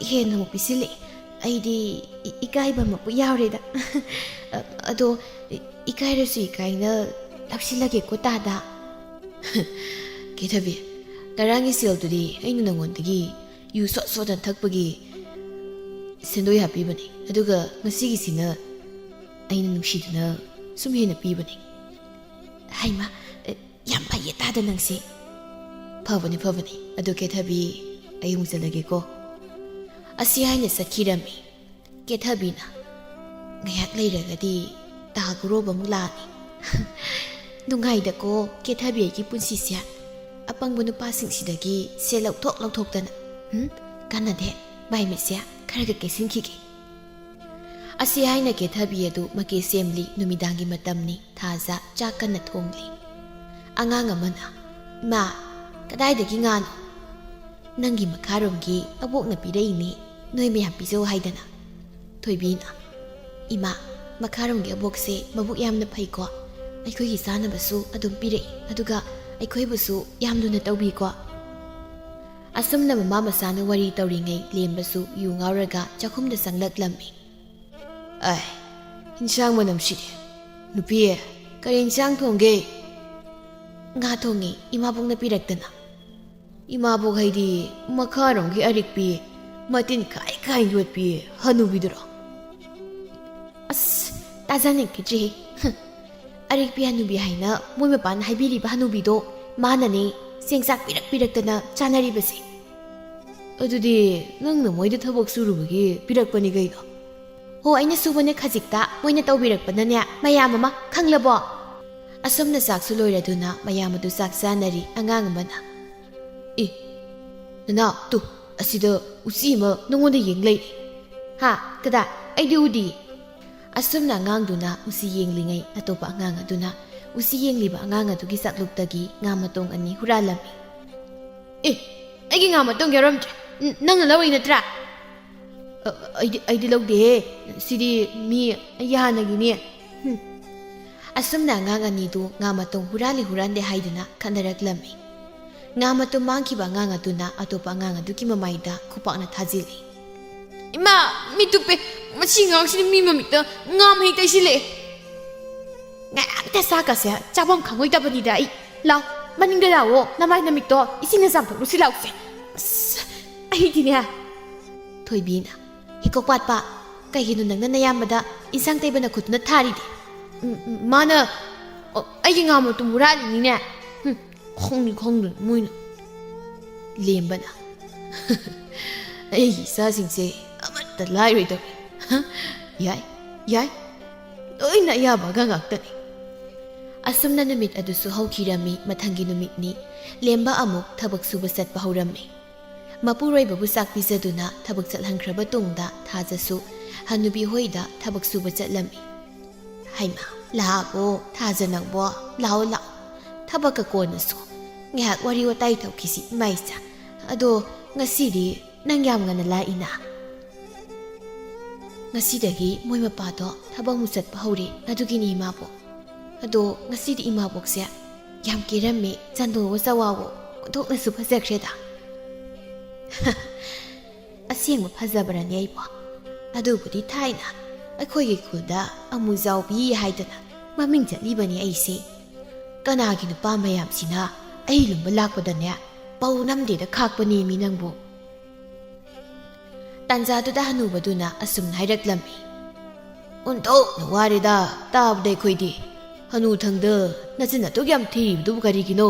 ꯍꯦꯟꯅ ꯑꯃꯨꯛ ꯄꯤꯁꯤꯜꯂꯛꯑꯦ꯫ ꯑꯩꯗꯤ ꯏ-, ꯏꯀꯥꯏꯕ ꯑꯃꯕꯨ ꯌꯥꯎꯔꯦꯗ꯫" "ꯑꯗꯣ ꯏ-, ꯏꯀꯥꯏꯔꯁꯨ ꯏꯀꯥꯏꯅ ꯂꯧꯁꯤꯜꯂꯒꯦꯀꯣ ꯇꯥꯗ꯫" "ꯀꯦꯊꯕꯤ, ꯉꯔꯥꯡꯒꯤ ꯁꯦꯜꯗꯨꯗꯤ ꯑꯩꯅ ꯅꯉꯣꯟꯗꯒꯤ ꯌꯨ ꯁꯣꯠ ꯁꯣꯠꯅ ꯊꯛꯄꯒꯤ ꯁꯦꯟꯗꯣꯏ ꯍꯥꯞꯄꯤꯕꯅꯤ꯫ ꯑꯗꯨꯒ ꯉꯁꯤꯒꯤꯁꯤꯅ ꯑꯩꯅ ꯅꯨꯡꯁꯤꯗꯨꯅ ꯁꯨꯝ ꯍꯦꯟꯅ ꯄꯤꯕꯅꯤ꯫" "ꯍꯩꯃ, ꯑꯦ, ꯌꯥꯝ ꯐꯩꯌꯦ ꯇꯥꯗ ꯅꯪꯁꯦ꯫" "ꯐꯕꯅꯤ, ꯐꯕꯅꯤ꯫ ꯑꯗꯨ ꯀꯦꯊꯕꯤ, ꯑꯩ ꯑꯃꯨꯛ ꯆꯠꯂꯒꯦꯀꯣ꯫" ꯑꯁꯤ ꯍꯥꯏꯅ ꯆꯠꯈꯤꯔꯝꯃꯤ꯫ ꯀꯦꯊꯕꯤꯅ, ꯉꯥꯏꯍꯥꯛ ꯂꯩꯔꯒꯗꯤ ꯇꯥꯒꯨꯔꯣꯕ ꯑꯃꯨꯛ ꯂꯥꯛꯑꯅꯤ꯫ ꯅꯨꯡꯉꯥꯏꯗꯀꯣ ꯀꯦꯊꯕꯤ ꯑꯩꯒꯤ ꯄꯨꯟꯁꯤꯁꯦ꯫ ꯑꯄꯪꯕ ꯅꯨꯄꯥꯁꯤꯡꯁꯤꯗꯒꯤ ꯁꯦꯜ ꯂꯧꯊꯣꯛ ꯂꯧꯊꯣꯛꯇꯅ꯫ ꯎꯝ, ꯀꯥꯟꯅꯗꯦ꯫ ꯃꯥꯏ ꯃꯤꯠꯁꯦ ꯈꯔꯒ ꯀꯦꯁꯤꯟꯈꯤꯒꯦ꯫ ꯑꯁꯤ ꯍꯥꯏꯅ ꯀꯦꯊꯕꯤ ꯑꯗꯨ ꯃꯀꯦ ꯁꯦꯝꯂꯤ꯫ ꯅꯨꯃꯤꯗꯥꯡꯒꯤ ꯃꯇꯝꯅꯤ꯫ ꯊꯥꯖ ꯆꯥꯛ ꯀꯟꯅ ꯊꯣꯡꯂꯤ꯫ ꯑꯉꯥꯡ ꯑꯃꯅ, "ꯏꯃꯥ, ꯀꯗꯥꯏꯗꯒꯤ ꯉꯥꯅꯣ?" "ꯅꯪꯒꯤ ꯃꯈꯥꯔꯣꯝꯒꯤ ꯑꯕꯣꯛꯅ ꯄꯤꯔꯛꯏꯅꯦ, ꯅꯣꯏ ꯃꯌꯥꯝ ꯄꯤꯖꯧ ꯍꯥꯏꯗꯅ꯫" ꯊꯣꯏꯕꯤꯅ, "ꯏꯃꯥ, ꯃꯈꯥꯔꯣꯝꯒꯤ ꯑꯕꯣꯛꯁꯦ ꯃꯕꯨꯛ ꯌꯥꯝꯅ ꯐꯩꯀꯣ꯫ ꯑꯩꯈꯣꯏꯒꯤ ꯆꯥꯅꯕꯁꯨ ꯑꯗꯨꯝ ꯄꯤꯔꯛꯏ, ꯑꯗꯨꯒ ꯑꯩꯈꯣꯏꯕꯨꯁꯨ ꯌꯥꯝ ꯂꯨꯅ ꯇꯧꯕꯤꯀꯣ꯫" ꯑꯁꯨꯝꯅ ꯃꯃꯥ ꯃꯆꯥꯅ ꯋꯥꯔꯤ ꯇꯧꯔꯤꯉꯩ ꯂꯦꯝꯕꯁꯨ ꯌꯨ ꯉꯥꯎꯔꯒ ꯆꯥꯛꯈꯨꯝꯗ ꯆꯪꯂꯛꯂꯝꯃꯤ꯫ "ꯑꯥꯏ, ꯏꯟꯁꯥꯡ ꯃꯅꯝꯁꯤꯗꯤ꯫ ꯅꯨꯄꯤ, ꯀꯔꯤ ꯏꯟꯁꯥꯡ ꯊꯣꯡꯒꯦ?" "ꯉꯥ ꯊꯣꯡꯉꯦ, ꯏꯃꯥꯕꯣꯛꯅ ꯄꯤꯔꯛꯇꯅ꯫" "ꯏꯃꯥꯕꯣꯛ ꯍꯥꯏꯗꯤ ꯃꯈꯥꯔꯣꯝꯒꯤ ꯑꯔꯤꯛꯄꯤ, ꯃꯇꯤꯟ ꯈꯥꯏ ꯈꯥꯏ ꯌꯣꯠꯄꯤ ꯍꯅꯨꯕꯤꯗꯨꯔꯣ?" "ꯑꯁ, ꯇꯥꯖꯅꯤꯡꯈꯤꯗ꯭ꯔꯦꯍꯦ꯫ ꯍꯨꯝ꯫ ꯑꯔꯤꯛꯄꯤ ꯍꯅꯨꯕꯤ ꯍꯥꯏꯅ ꯃꯣꯏ ꯃꯄꯥꯅ ꯍꯥꯏꯕꯤꯔꯤꯕ ꯍꯅꯨꯕꯤꯗꯣ, ꯃꯥꯅꯅꯦ ꯆꯦꯡ ꯆꯥꯛ ꯄꯤꯔꯛ ꯄꯤꯔꯛꯇꯅ ꯆꯥꯅꯔꯤꯕꯁꯦ꯫" "ꯑꯗꯨꯗꯤ ꯅꯪꯅ ꯃꯣꯏꯗ ꯊꯕꯛ ꯁꯨꯔꯨꯕꯒꯤ ꯄꯤꯔꯛꯄꯅꯤ ꯀꯩꯅꯣ?" "ꯍꯣ, ꯑꯩꯅ ꯁꯨꯕꯅꯦ ꯈꯖꯤꯛꯇ, ꯃꯣꯏꯅ ꯇꯧꯕꯤꯔꯛꯄꯅꯅꯦ ꯃꯌꯥꯝ ꯑꯃ, ꯈꯪꯂꯕꯣ?" ꯑꯁꯨꯝꯅ ꯆꯥꯛꯁꯨ ꯂꯣꯏꯔꯗꯨꯅ ꯃꯌꯥꯝ ꯑꯗꯨ ꯆꯥꯛ ꯆꯥꯅꯔꯤ꯫ ꯑꯉꯥꯡ ꯑꯃꯅ, "ꯑꯦ, ꯅꯅꯥꯎ, ꯇꯨ, ꯑꯁꯤꯗ ꯎꯆꯤ ꯑꯃ ꯅꯉꯣꯟꯗ ꯌꯦꯡ ꯂꯩꯔꯦ꯫" "ꯍꯥ? ꯀꯗꯥꯏ? ꯑꯩꯗꯤ ꯎꯗꯤ꯫" ꯑꯁꯨꯝꯅ ꯑꯉꯥꯡꯗꯨꯅ ꯎꯆꯤ ꯌꯦꯡꯂꯤꯉꯩ ꯑꯇꯣꯞꯄ ꯑꯉꯥꯡ ꯑꯗꯨꯅ ꯎꯆꯤ ꯌꯦꯡꯂꯤꯕ ꯑꯉꯥꯡ ꯑꯗꯨꯒꯤ ꯆꯥꯛꯂꯨꯛꯇꯒꯤ ꯉꯥ ꯃꯇꯣꯡ ꯑꯅꯤ ꯍꯨꯔꯥꯜꯂꯝꯃꯤ꯫ "ꯑꯦ, ꯑꯩꯒꯤ ꯉꯥ ꯃꯇꯣꯡ ꯌꯥꯎꯔꯝꯗ꯭ꯔꯦ꯫ ꯅ-, ꯅꯪꯅ ꯂꯧꯔꯤ ꯅꯠꯇ꯭ꯔꯥ?" "ꯑ, ꯑꯩꯗꯤ, ꯑꯩꯗꯤ ꯂꯧꯗꯦꯍꯦ꯫ ꯁꯤꯗꯤ ꯃꯤ ꯑꯩꯒꯤ ꯍꯥꯟꯅꯒꯤꯅꯦ꯫" ꯍꯨꯝ꯫ ꯑꯁꯨꯝꯅ ꯑꯉꯥꯡ ꯑꯅꯤꯗꯨ ꯉꯥ ꯃꯇꯣꯡ ꯍꯨꯔꯥꯜꯂꯤ ꯍꯨꯔꯥꯟꯗꯦ ꯍꯥꯏꯗꯨꯅ ꯈꯠꯅꯔꯛꯂꯝꯃꯤ꯫ ꯉꯥ ꯃꯇꯣꯡ ꯃꯥꯡꯈꯤꯕ ꯑꯉꯥꯡ ꯑꯗꯨꯅ ꯑꯇꯣꯞꯄ ꯑꯉꯥꯡ ꯑꯗꯨꯒꯤ ꯃꯃꯥꯏꯗ ꯈꯨꯄꯥꯛꯅ ꯊꯥꯖꯤꯜꯂꯤ꯫ "ꯏꯃꯥ, ꯃꯤ ꯇꯨꯞꯄꯦ꯫ ꯃꯁꯤ ꯑꯉꯥꯡꯁꯤꯅ ꯃꯤ ꯃꯃꯤꯠꯇ ꯉꯥ ꯃꯍꯤ ꯇꯩꯁꯤꯜꯂꯛꯑꯦ꯫ ꯉꯥꯏꯍꯥꯛꯇ ꯆꯥꯛꯀꯁꯦ ꯆꯥꯐꯝ ꯈꯪꯉꯣꯏꯗꯕꯅꯤꯗ ꯑꯩ꯫ ꯂꯥꯎ, ꯃꯅꯤꯡꯗ ꯂꯥꯛꯑꯣ, ꯅꯃꯥꯏ ꯅꯃꯤꯠꯇꯣ ꯏꯁꯤꯡꯅ ꯆꯥꯝꯊꯣꯛꯂꯨꯁꯤ ꯂꯥꯎꯁꯦ꯫" "ꯑꯁ, ꯑꯩꯗꯤꯅꯦ꯫" ꯊꯣꯏꯕꯤꯅ, "ꯍꯤꯀꯣꯛ ꯄꯥꯠꯄ, ꯀꯩꯒꯤꯅꯣ ꯅꯪꯅ ꯅꯌꯥꯝꯕꯗ ꯏꯟꯁꯥꯡ ꯇꯩꯕ ꯅꯈꯨꯠꯇꯨꯅ ꯊꯥꯔꯤꯗꯤ?" "ꯎꯝ, ꯎꯝ, ꯃꯥꯅ, ꯑꯣ, ꯑꯩꯒꯤ ꯉꯥ ꯃꯇꯨꯝ ꯍꯨꯔꯥꯜꯂꯤꯅꯤꯅꯦ꯫ ꯍꯨꯝ, ꯈꯪꯅꯤ ꯈꯪꯗ꯭ꯔꯦ ꯃꯣꯏꯅ꯫" ꯂꯦꯝꯕꯅ, "ꯑꯩꯒꯤ ꯏꯆꯥꯁꯤꯡꯁꯦ ꯑꯃꯠꯇ ꯂꯥꯏꯔꯣꯏꯗꯧꯔꯤ꯫ ꯍ, ꯌꯥꯏ, "ꯌꯥꯏ, ꯂꯣꯏꯅ ꯑꯌꯥꯕꯒ ꯉꯥꯛꯇꯅꯤ"꯫ ꯑꯁꯨꯝꯅ ꯅꯨꯃꯤꯠ ꯑꯗꯨꯁꯨ ꯍꯧꯈꯤꯔꯝꯃꯤ꯫ ꯃꯊꯪꯒꯤ ꯅꯨꯃꯤꯠꯅꯤ꯫ ꯂꯦꯝꯕ ꯑꯃꯨꯛ ꯊꯕꯛ ꯁꯨꯕ ꯆꯠꯄ ꯍꯧꯔꯝꯃꯤ꯫ ꯃꯄꯨꯔꯣꯏꯕꯕꯨ ꯆꯥꯛ ꯄꯤꯖꯗꯨꯅ ꯊꯕꯛ ꯆꯠꯍꯟꯈ꯭ꯔꯕ ꯇꯨꯡꯗ ꯊꯥꯖꯁꯨ ꯍꯅꯨꯕꯤ ꯍꯣꯏꯗ ꯊꯕꯛ ꯁꯨꯕ ꯆꯠꯂꯝꯃꯤ꯫ "ꯍꯩꯃꯥ, ꯂꯥꯛꯑꯕꯣ ꯊꯥꯖ ꯅꯪꯕꯣ? ꯂꯥꯛꯑꯣ, ꯂꯥꯛꯑꯣ꯫ ꯊꯕꯛꯀ ꯀꯣꯟꯅꯁꯨ꯫ ꯉꯥꯏꯍꯥꯛ ꯋꯥꯔꯤ ꯋꯥꯇꯥꯏ ꯇꯧꯈꯤꯁꯤ, ꯏꯃꯥ ꯏꯆꯥ꯫ ꯑꯗꯣ ꯉꯁꯤꯗꯤ ꯅꯪ ꯌꯥꯝ ꯉꯟꯅ ꯂꯥꯛꯏꯅ?" "ꯉꯁꯤꯗꯒꯤ ꯃꯣꯏ ꯃꯄꯥꯗꯣ ꯊꯕꯛ ꯑꯃꯨꯛ ꯆꯠꯄ ꯍꯧꯔꯦ, ꯑꯗꯨꯒꯤꯅꯤ, ꯏꯃꯥꯕꯣꯛ꯫ ꯑꯗꯣ ꯉꯁꯤꯗꯤ ꯏꯃꯥꯕꯣꯛꯁꯦ ꯌꯥꯝ ꯀꯦꯔꯝꯃꯦ, ꯆꯟꯗꯣꯒ ꯆꯋꯥꯋꯣ ꯑꯣꯟꯊꯣꯛꯅꯁꯨ ꯐꯖꯈ꯭ꯔꯦꯗ"꯫ "ꯑꯁꯦꯡꯕ ꯐꯖꯕ꯭ꯔꯅꯦ ꯑꯩꯕꯣ? ꯑꯗꯨꯕꯨꯗꯤ ꯊꯥꯏꯅ ꯑꯩꯈꯣꯏꯒꯤ ꯈꯨꯜꯗ ꯑꯃꯨꯖꯥꯎꯕꯤ ꯍꯥꯏꯗꯅ ꯃꯃꯤꯡ ꯆꯠꯂꯤꯕꯅꯤ ꯑꯩꯁꯦ꯫ ꯀꯅꯥꯒꯤ ꯅꯨꯄꯥ ꯃꯌꯥꯝꯁꯤꯅ ꯑꯩ ꯂꯨꯝꯕ ꯂꯥꯛꯄꯗꯅꯦ ꯄꯧ ꯅꯝꯗꯦꯗ ꯈꯥꯛꯄꯅꯦꯃꯤ ꯅꯪꯕꯨ"꯫ ꯇꯥꯟꯖꯥꯗꯨꯗ ꯍꯅꯨꯕꯗꯨꯅ ꯑꯁꯨꯝꯅ ꯍꯥꯏꯔꯛꯂꯝꯃꯤ꯫ "ꯑꯣꯟꯊꯣꯛꯅ ꯋꯥꯔꯦꯗ ꯇꯥꯕꯗ ꯑꯩꯈꯣꯏꯗꯤ꯫ ꯍꯅꯨ ꯊꯪꯗ, ꯅꯆꯤꯟ ꯅꯇꯨ ꯌꯥꯝ ꯊꯤꯔꯤꯕꯗꯨꯕꯨ ꯀꯔꯤꯒꯤꯅꯣ?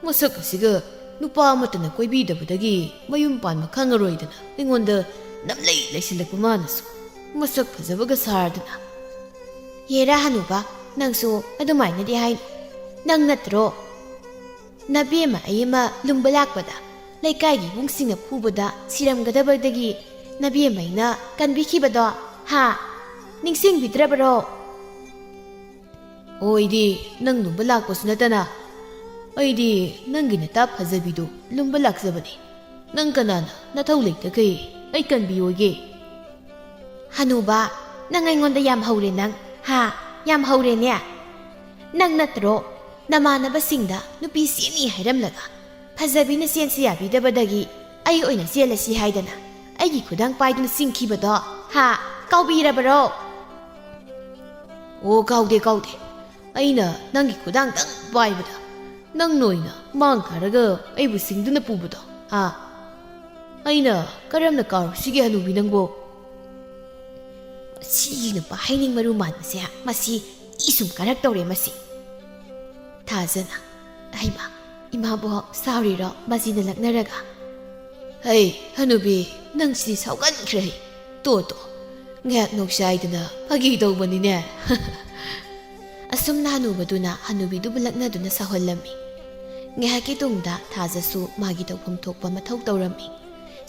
ꯃꯁꯛ ꯑꯁꯤꯒ ꯅꯨꯄꯥ ꯑꯃꯠꯇꯅ ꯀꯣꯏꯕꯤꯗꯕꯗꯒꯤ ꯃꯌꯨꯝ ꯄꯥꯟꯕ ꯈꯪꯉꯔꯣꯏꯗꯅ ꯑꯩꯉꯣꯟꯗ ꯅꯝꯂꯩ ꯂꯩꯁꯤꯜꯂꯛꯄ ꯃꯥꯅꯁꯨ꯫ ꯃꯁꯛ ꯐꯖꯕꯒ ꯁꯥꯔꯗꯅ"꯫ "ꯍꯦꯔꯥ ꯍꯅꯨꯕ, ꯅꯪꯁꯨ ꯑꯗꯨꯃꯥꯏꯅꯗꯤ ꯍꯥꯏꯅꯨ꯫ ꯅꯪ ꯅꯠꯇ꯭ꯔꯣ ꯅꯕꯦꯝꯃ ꯑꯩ ꯑꯃ ꯂꯨꯝꯕ ꯂꯥꯛꯄꯗ ꯂꯩꯀꯥꯏꯒꯤ ꯏꯕꯨꯡꯁꯤꯡꯅ ꯐꯨꯕꯗ ꯁꯤꯔꯝꯒꯗꯕꯗꯒꯤ ꯅꯕꯦꯝꯃ ꯑꯩꯅ ꯀꯟꯕꯤꯈꯤꯕꯗꯣ? ꯍꯥ? ꯅꯤꯡꯁꯤꯡꯕꯤꯗ꯭ꯔꯕꯔꯣ?" "ꯑꯣ, ꯑꯩꯗꯤ ꯅꯪ ꯂꯨꯝꯕ ꯂꯥꯛꯄꯁꯨ ꯅꯠꯇꯅ, ꯑꯩꯗꯤ ꯅꯪꯒꯤ ꯅꯇꯥ ꯐꯖꯕꯤꯗꯨ ꯂꯨꯝꯕ ꯂꯥꯛꯆꯕꯅꯤ꯫ ꯅꯪ ꯀꯅꯥꯅ ꯅꯊꯧ ꯂꯩꯇꯈꯩ ꯑꯩ ꯀꯟꯕꯤꯌꯣꯒꯦ?" "ꯍꯅꯨꯕ, ꯅꯪ ꯑꯩꯉꯣꯟꯗ ꯌꯥꯝ ꯍꯧꯔꯦ ꯅꯪ, ꯍꯥ? ꯌꯥꯝ ꯍꯧꯔꯦꯅꯦ꯫ ꯅꯪ ꯅꯠꯇ꯭ꯔꯣ ꯅꯃꯥꯟꯅꯕꯁꯤꯡꯗ ꯅꯨꯄꯤ ꯆꯦꯟꯅꯤ ꯍꯥꯏꯔꯝꯂꯒ ꯐꯖꯕꯤꯅ ꯆꯦꯟꯁꯤ ꯌꯥꯕꯤꯗꯕꯗꯒꯤ ꯑꯩ ꯑꯣꯏꯅ ꯆꯦꯜꯂꯁꯤ ꯍꯥꯏꯗꯅ ꯑꯩꯒꯤ ꯈꯨꯗꯥꯡ ꯄꯥꯏꯗꯨꯅ ꯆꯤꯡꯈꯤꯕꯗꯣ? ꯍꯥ? ꯀꯥꯎꯕꯤꯔꯕꯔꯣ?" "ꯑꯣ, ꯀꯥꯎꯗꯦ, ꯀꯥꯎꯗꯦ꯫ ꯑꯩꯅ ꯅꯪꯒꯤ ꯈꯨꯗꯥꯡꯗꯪ ꯄꯥꯏꯕꯗ ꯅꯪꯅ ꯑꯣꯏꯅ ꯃꯥꯡ ꯊꯥꯔꯒ ꯑꯩꯕꯨ ꯁꯤꯡꯗꯨꯅ ꯄꯨꯕꯗꯣ, ꯍꯥ? ꯑꯩꯅ ꯀꯔꯝꯅ ꯀꯥꯎꯔꯨꯁꯤꯒꯦ, ꯍꯅꯨꯕꯤ ꯅꯪꯕꯣ?" ꯃꯁꯤꯒꯤ ꯅꯨꯄꯥ ꯍꯩꯅꯤꯡ ꯃꯔꯨ ꯃꯥꯟꯕꯁꯦ, ꯃꯁꯤ ꯏ ꯁꯨꯝ ꯀꯥꯔꯛꯇꯧꯔꯦ ꯃꯁꯤ꯫ ꯊꯥꯖꯅ, "ꯍꯩꯃꯥ, ꯏꯃꯥꯕꯣꯛ ꯁꯥꯎꯔꯤꯔꯣ ꯃꯁꯤꯅ ꯂꯛꯅꯔꯒ?" "ꯍꯩ, ꯍꯅꯨꯕꯤ, ꯅꯪꯁꯤ ꯁꯥꯎꯒꯟꯈ꯭ꯔꯦ꯫ ꯇꯣ, ꯇꯣ, ꯉꯥꯏꯍꯥꯛ ꯅꯣꯛꯁꯥꯏꯗꯅ ꯐꯥꯒꯤ ꯇꯧꯕꯅꯤꯅꯦ꯫ ꯑꯁꯨꯝꯅ ꯍꯅꯨꯕꯗꯨꯅ ꯍꯅꯨꯕꯤꯗꯨꯕꯨ ꯂꯛꯅꯗꯨꯅ ꯁꯥꯎꯍꯜꯂꯝꯃꯤ꯫ ꯉꯥꯏꯍꯥꯛꯀꯤ ꯇꯨꯡꯗ ꯊꯥꯖꯁꯨ ꯃꯥꯒꯤ ꯇꯧꯐꯝ ꯊꯣꯛꯄ ꯃꯊꯧ ꯇꯧꯔꯝꯃꯤ꯫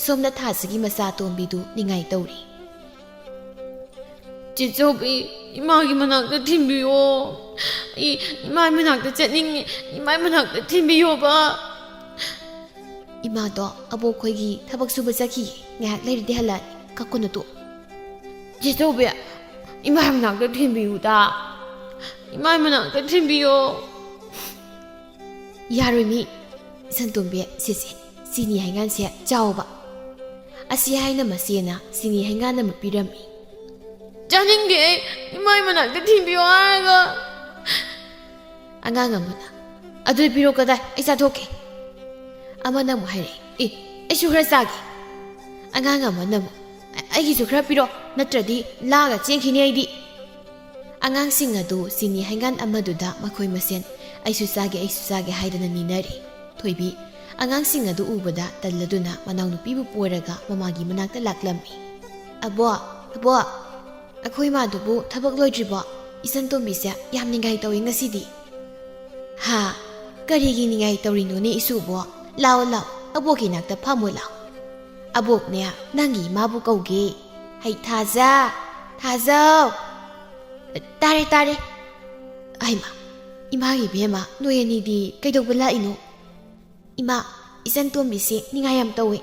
ꯁꯣꯝꯗ ꯊꯥꯖꯒꯤ ꯃꯆꯥ ꯑꯇꯣꯝꯕꯤꯗꯨ ꯅꯤꯡꯉꯥꯏ ꯇꯧꯔꯤ꯫ "ꯆꯦꯆꯧꯕꯤ, ꯏꯃꯥꯒꯤ ꯃꯅꯥꯛꯇ ꯊꯤꯟꯕꯤꯌꯣ꯫ ꯑꯩ ꯏꯃꯥꯒꯤ ꯃꯅꯥꯛꯇ ꯆꯠꯅꯤꯡꯉꯤ꯫ ꯏꯃꯥꯒꯤ ꯃꯅꯥꯛꯇ ꯊꯤꯟꯕꯤꯌꯣꯕ꯫" "ꯏꯃꯥꯗꯣ ꯑꯕꯣꯛꯈꯣꯏꯒꯤ ꯊꯕꯛ ꯁꯨꯕ ꯆꯠꯈꯤꯌꯦ꯫ ꯉꯥꯏꯍꯥꯛ ꯂꯩꯔꯗꯤ ꯍꯜꯂꯛꯑꯅꯤ꯫ ꯀꯛꯀꯅꯨ ꯇꯣꯛꯑꯣ꯫" "ꯆꯦꯆꯧꯕꯤ, ꯏꯃꯥꯒꯤ ꯃꯅꯥꯛꯇ ꯊꯤꯟꯕꯤꯌꯨꯗ꯫ ꯏꯃꯥꯒꯤ ꯃꯅꯥꯛꯇ ꯊꯤꯟꯕꯤꯌꯣ꯫" "ꯌꯥꯔꯣꯏ ꯃꯤ꯫ ꯏꯆꯟꯇꯣꯝꯕꯤ, ꯁꯤꯁꯦ ꯆꯤꯅꯤ ꯍꯩꯉꯥꯟꯁꯦ ꯆꯥꯎꯕ꯫" ꯑꯁꯤ ꯍꯥꯏꯅ ꯃꯆꯦꯅ ꯆꯤꯅꯤ ꯍꯩꯉꯥꯟ ꯑꯃ ꯄꯤꯔꯝꯃꯤ꯫ "ꯆꯥꯅꯤꯡꯗꯦ ꯑꯩ, ꯏꯃꯥꯒꯤ ꯃꯅꯥꯛꯇ ꯊꯤꯟꯕꯤꯌꯣ ꯍꯥꯏꯔꯒ꯫" ꯑꯉꯥꯡ ꯑꯃꯅ, "ꯑꯗꯨꯗꯤ ꯄꯤꯔꯣ ꯀꯗꯥꯏ, ꯑꯩ ꯆꯥꯊꯣꯛꯀꯦ꯫" ꯑꯃꯅ ꯑꯃꯨꯛ ꯍꯥꯏꯔꯛꯏ, "ꯑꯦ, ꯑꯩꯁꯨ ꯈꯔ ꯆꯥꯒꯦ꯫" ꯑꯉꯥꯡ ꯑꯃꯅ ꯑꯃꯨꯛ, "ꯑ-, ꯑꯩꯒꯤꯁꯨ ꯈꯔ ꯄꯤꯔꯣ, ꯅꯠꯇ꯭ꯔꯗꯤ ꯂꯥꯒ ꯆꯦꯟꯈꯤꯅꯤ ꯑꯩꯗꯤ꯫" ꯑꯉꯥꯡꯁꯤꯡ ꯑꯗꯨ ꯆꯤꯅꯤ ꯍꯩꯉꯥꯟ ꯑꯃꯗꯨꯗ ꯃꯈꯣꯏ ꯃꯁꯦꯟ "ꯑꯩꯁꯨ ꯆꯥꯒꯦ, ꯑꯩꯁꯨ ꯆꯥꯒꯦ" ꯍꯥꯏꯗꯅ ꯅꯤꯅꯔꯤ꯫ ꯊꯣꯏꯕꯤ ꯑꯉꯥꯡꯁꯤꯡ ꯑꯗꯨ ꯎꯕꯗ ꯇꯜꯂꯗꯨꯅ ꯃꯅꯥꯎꯅꯨꯄꯤꯕꯨ ꯄꯣꯔꯒ ꯃꯃꯥꯒꯤ ꯃꯅꯥꯛꯇ ꯂꯥꯛꯂꯝꯃꯤ꯫ "ꯑꯕꯣ, ꯑꯕꯣ, ꯑꯩꯈꯣꯏ ꯃꯥꯗꯨꯕꯨ ꯊꯕꯛ ꯂꯣꯏꯗ꯭ꯔꯤꯕꯣ? ꯏꯆꯟꯇꯣꯝꯕꯤꯁꯦ ꯌꯥꯝ ꯅꯤꯡꯒꯥꯏ ꯇꯧꯏ ꯉꯁꯤꯗꯤ꯫" "ꯍꯥ? ꯀꯔꯤꯒꯤ ꯅꯤꯡꯒꯥꯏ ꯇꯧꯔꯤꯅꯣꯅꯦ ꯏꯁꯨꯕꯣ? ꯂꯥꯛꯑꯣ, ꯂꯥꯛꯑꯣ, ꯑꯕꯣꯛꯀꯤ ꯅꯥꯛꯇ ꯐꯝꯃꯣ ꯂꯥꯛꯑꯣ꯫ ꯑꯕꯣꯛꯅꯦ, ꯅꯪꯒꯤ ꯏꯃꯥꯕꯨ ꯀꯧꯒꯦ꯫ ꯍꯩ ꯊꯥꯖ, ꯊꯥꯖꯧ꯫" "ꯇꯥꯔꯦ, ꯇꯥꯔꯦ꯫" "ꯍꯩꯃꯥ, ꯏꯃꯥꯒꯤ ꯏꯕꯦꯝꯃ, ꯅꯣꯏ ꯑꯅꯤꯗꯤ ꯀꯩꯗꯧꯕ ꯂꯥꯛꯏꯅꯣ?" "ꯏꯃꯥ, ꯏꯆꯟꯇꯣꯝꯕꯤꯁꯤ ꯅꯤꯡꯉꯥꯏ ꯌꯥꯝ ꯇꯧꯏ꯫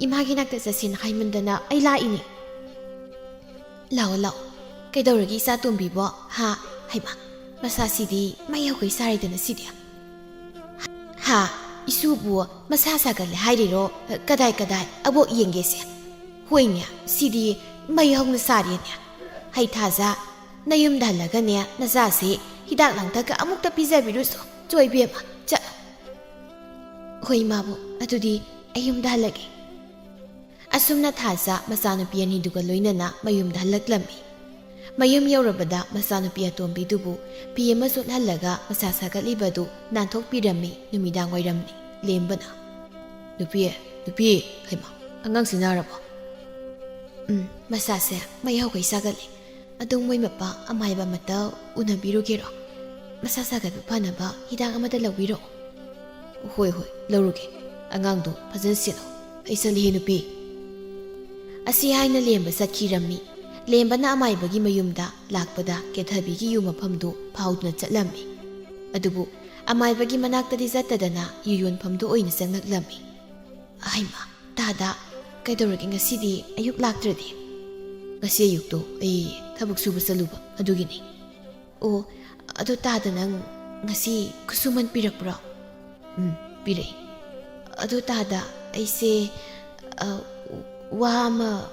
ꯏꯃꯥꯒꯤ ꯅꯥꯛꯇ ꯆꯠꯁꯦꯅ ꯍꯥꯏꯃꯟꯗꯅ ꯑꯩ ꯂꯥꯛꯏꯅꯤ꯫" "ꯂꯥꯛꯑꯣ, ꯂꯥꯛꯑꯣ꯫ ꯀꯩꯗꯧꯔꯒꯦ ꯏꯆꯥꯇꯣꯝꯕꯤꯕꯣ? ꯍꯥ? ꯍꯩꯃꯥ, ꯃꯁꯥꯁꯤꯗꯤ ꯃꯩ ꯍꯧꯒꯩ ꯁꯥꯔꯦꯗꯅ ꯁꯤꯗꯤ꯫" "ꯍꯥ? ꯏꯁꯨꯕꯨ ꯃꯁꯥ ꯁꯥꯒꯠꯂꯦ ꯍꯥꯏꯔꯤꯔꯣ? ꯀꯗꯥꯏ, ꯀꯗꯥꯏ? ꯑꯕꯣꯛ ꯌꯦꯡꯒꯦꯁꯦ꯫ ꯍꯣꯏꯅꯦ, ꯁꯤꯗꯤ ꯃꯩ ꯍꯧꯅ ꯁꯥꯔꯦꯅꯦ꯫ ꯍꯩ ꯊꯥꯖ, ꯅꯌꯨꯝꯗ ꯍꯜꯂꯒꯅꯦ, ꯅꯆꯥꯁꯦ ꯍꯤꯗꯥꯛ ꯂꯥꯡꯊꯛꯀ ꯑꯃꯨꯛꯇ ꯄꯤꯖꯕꯤꯔꯨꯆꯣ꯫ ꯆꯣ ꯏꯕꯦꯝꯃ, ꯆꯠꯂꯣ꯫" "ꯍꯣꯏ ꯏꯃꯥꯕꯣꯛ, ꯑꯗꯨꯗꯤ ꯑꯩ ꯌꯨꯝꯗ ꯍꯜꯂꯒꯦ꯫" ꯑꯁꯨꯝꯅ ꯊꯥꯖ ꯃꯆꯥꯅꯨꯄꯤ ꯑꯅꯤꯗꯨꯒ ꯂꯣꯏꯅꯅ ꯃꯌꯨꯝꯗ ꯍꯜꯂꯛꯂꯝꯃꯤ꯫ ꯃꯌꯨꯝ ꯌꯧꯔꯕꯗ ꯃꯆꯥꯅꯨꯄꯤ ꯑꯇꯣꯝꯕꯤꯗꯨꯕꯨ ꯐꯤ ꯑꯃ ꯆꯣꯠꯍꯜꯂꯒ ꯃꯁꯥ ꯁꯥꯒꯠꯂꯤꯕꯗꯨ ꯅꯥꯟꯊꯣꯛꯄꯤꯔꯝꯃꯤ꯫ ꯅꯨꯃꯤꯗꯥꯡ ꯋꯥꯏꯔꯝ ꯂꯦꯝꯕꯅ꯫ "ꯅꯨꯄꯤ, ꯅꯨꯄꯤ, ꯍꯩꯃꯥ, ꯑꯉꯥꯡꯁꯤ ꯅꯥꯔꯕꯣ?" ꯎꯝ, ꯃꯁꯥꯁꯦ ꯃꯩ ꯍꯧꯒꯩ ꯁꯥꯒꯠꯂꯦ꯫ ꯑꯗꯣ ꯃꯣꯏ ꯃꯄꯥ ꯑꯃꯥꯏꯕ ꯑꯃꯇ ꯎꯅꯕꯤꯔꯨꯒꯦꯔꯣ? ꯃꯁꯥ ꯁꯥꯒꯠꯄ ꯐꯅꯕ ꯍꯤꯗꯥꯛ ꯑꯃꯇ ꯂꯧꯕꯤꯔꯛꯑꯣ꯫ ꯍꯣꯏ, ꯍꯣꯏ, ꯂꯧꯔꯨꯒꯦ꯫ ꯑꯉꯥꯡꯗꯣ ꯐꯖꯅ ꯁꯦꯟꯅꯧ꯫ ꯍꯩꯁꯜꯂꯤꯍꯦ ꯅꯨꯄꯤ꯫ ꯑꯁꯤ ꯍꯥꯏꯅ ꯂꯦꯝꯕ ꯆꯠꯈꯤꯔꯝꯃꯤ꯫ ꯂꯦꯝꯕꯅ ꯑꯃꯥꯏꯕꯒꯤ ꯃꯌꯨꯝꯗ ꯂꯥꯛꯄꯗ ꯀꯦꯊꯕꯤꯒꯤ ꯌꯨ ꯃꯐꯝꯗꯨ ꯐꯥꯎꯗꯨꯅ ꯆꯠꯂꯝꯃꯤ꯫ ꯑꯗꯨꯕꯨ ꯑꯃꯥꯏꯕꯒꯤ ꯃꯅꯥꯛꯇꯗꯤ ꯆꯠꯇꯗꯅ ꯌꯨ ꯌꯣꯟꯐꯝꯗꯨ ꯑꯣꯏꯅ ꯆꯪꯂꯛꯂꯝꯃꯤ꯫ ꯍꯩꯃꯥ, ꯇꯥꯗ, ꯀꯩꯗꯧꯔꯒꯦ ꯉꯁꯤꯗꯤ ꯑꯌꯨꯛ ꯂꯥꯛꯇ꯭ꯔꯗꯤ? ꯉꯁꯤ ꯑꯌꯨꯛꯇꯣ ꯑꯩ ꯊꯕꯛ ꯁꯨꯕ ꯆꯠꯂꯨꯕ, ꯑꯗꯨꯒꯤꯅꯤ꯫ ꯑꯣ, ꯑꯗꯣ ꯇꯥꯗ, ꯅꯪ ꯉꯁꯤ ꯈꯨꯠꯁꯨꯃꯟ ꯄꯤꯔꯛꯄ꯭ꯔꯣ? ꯎꯝ, ꯄꯤꯔꯛꯏ꯫ ꯑꯗꯣ ꯇꯥꯗ, ꯑꯩꯁꯦ, ꯑ, ꯋꯥ ꯑꯃ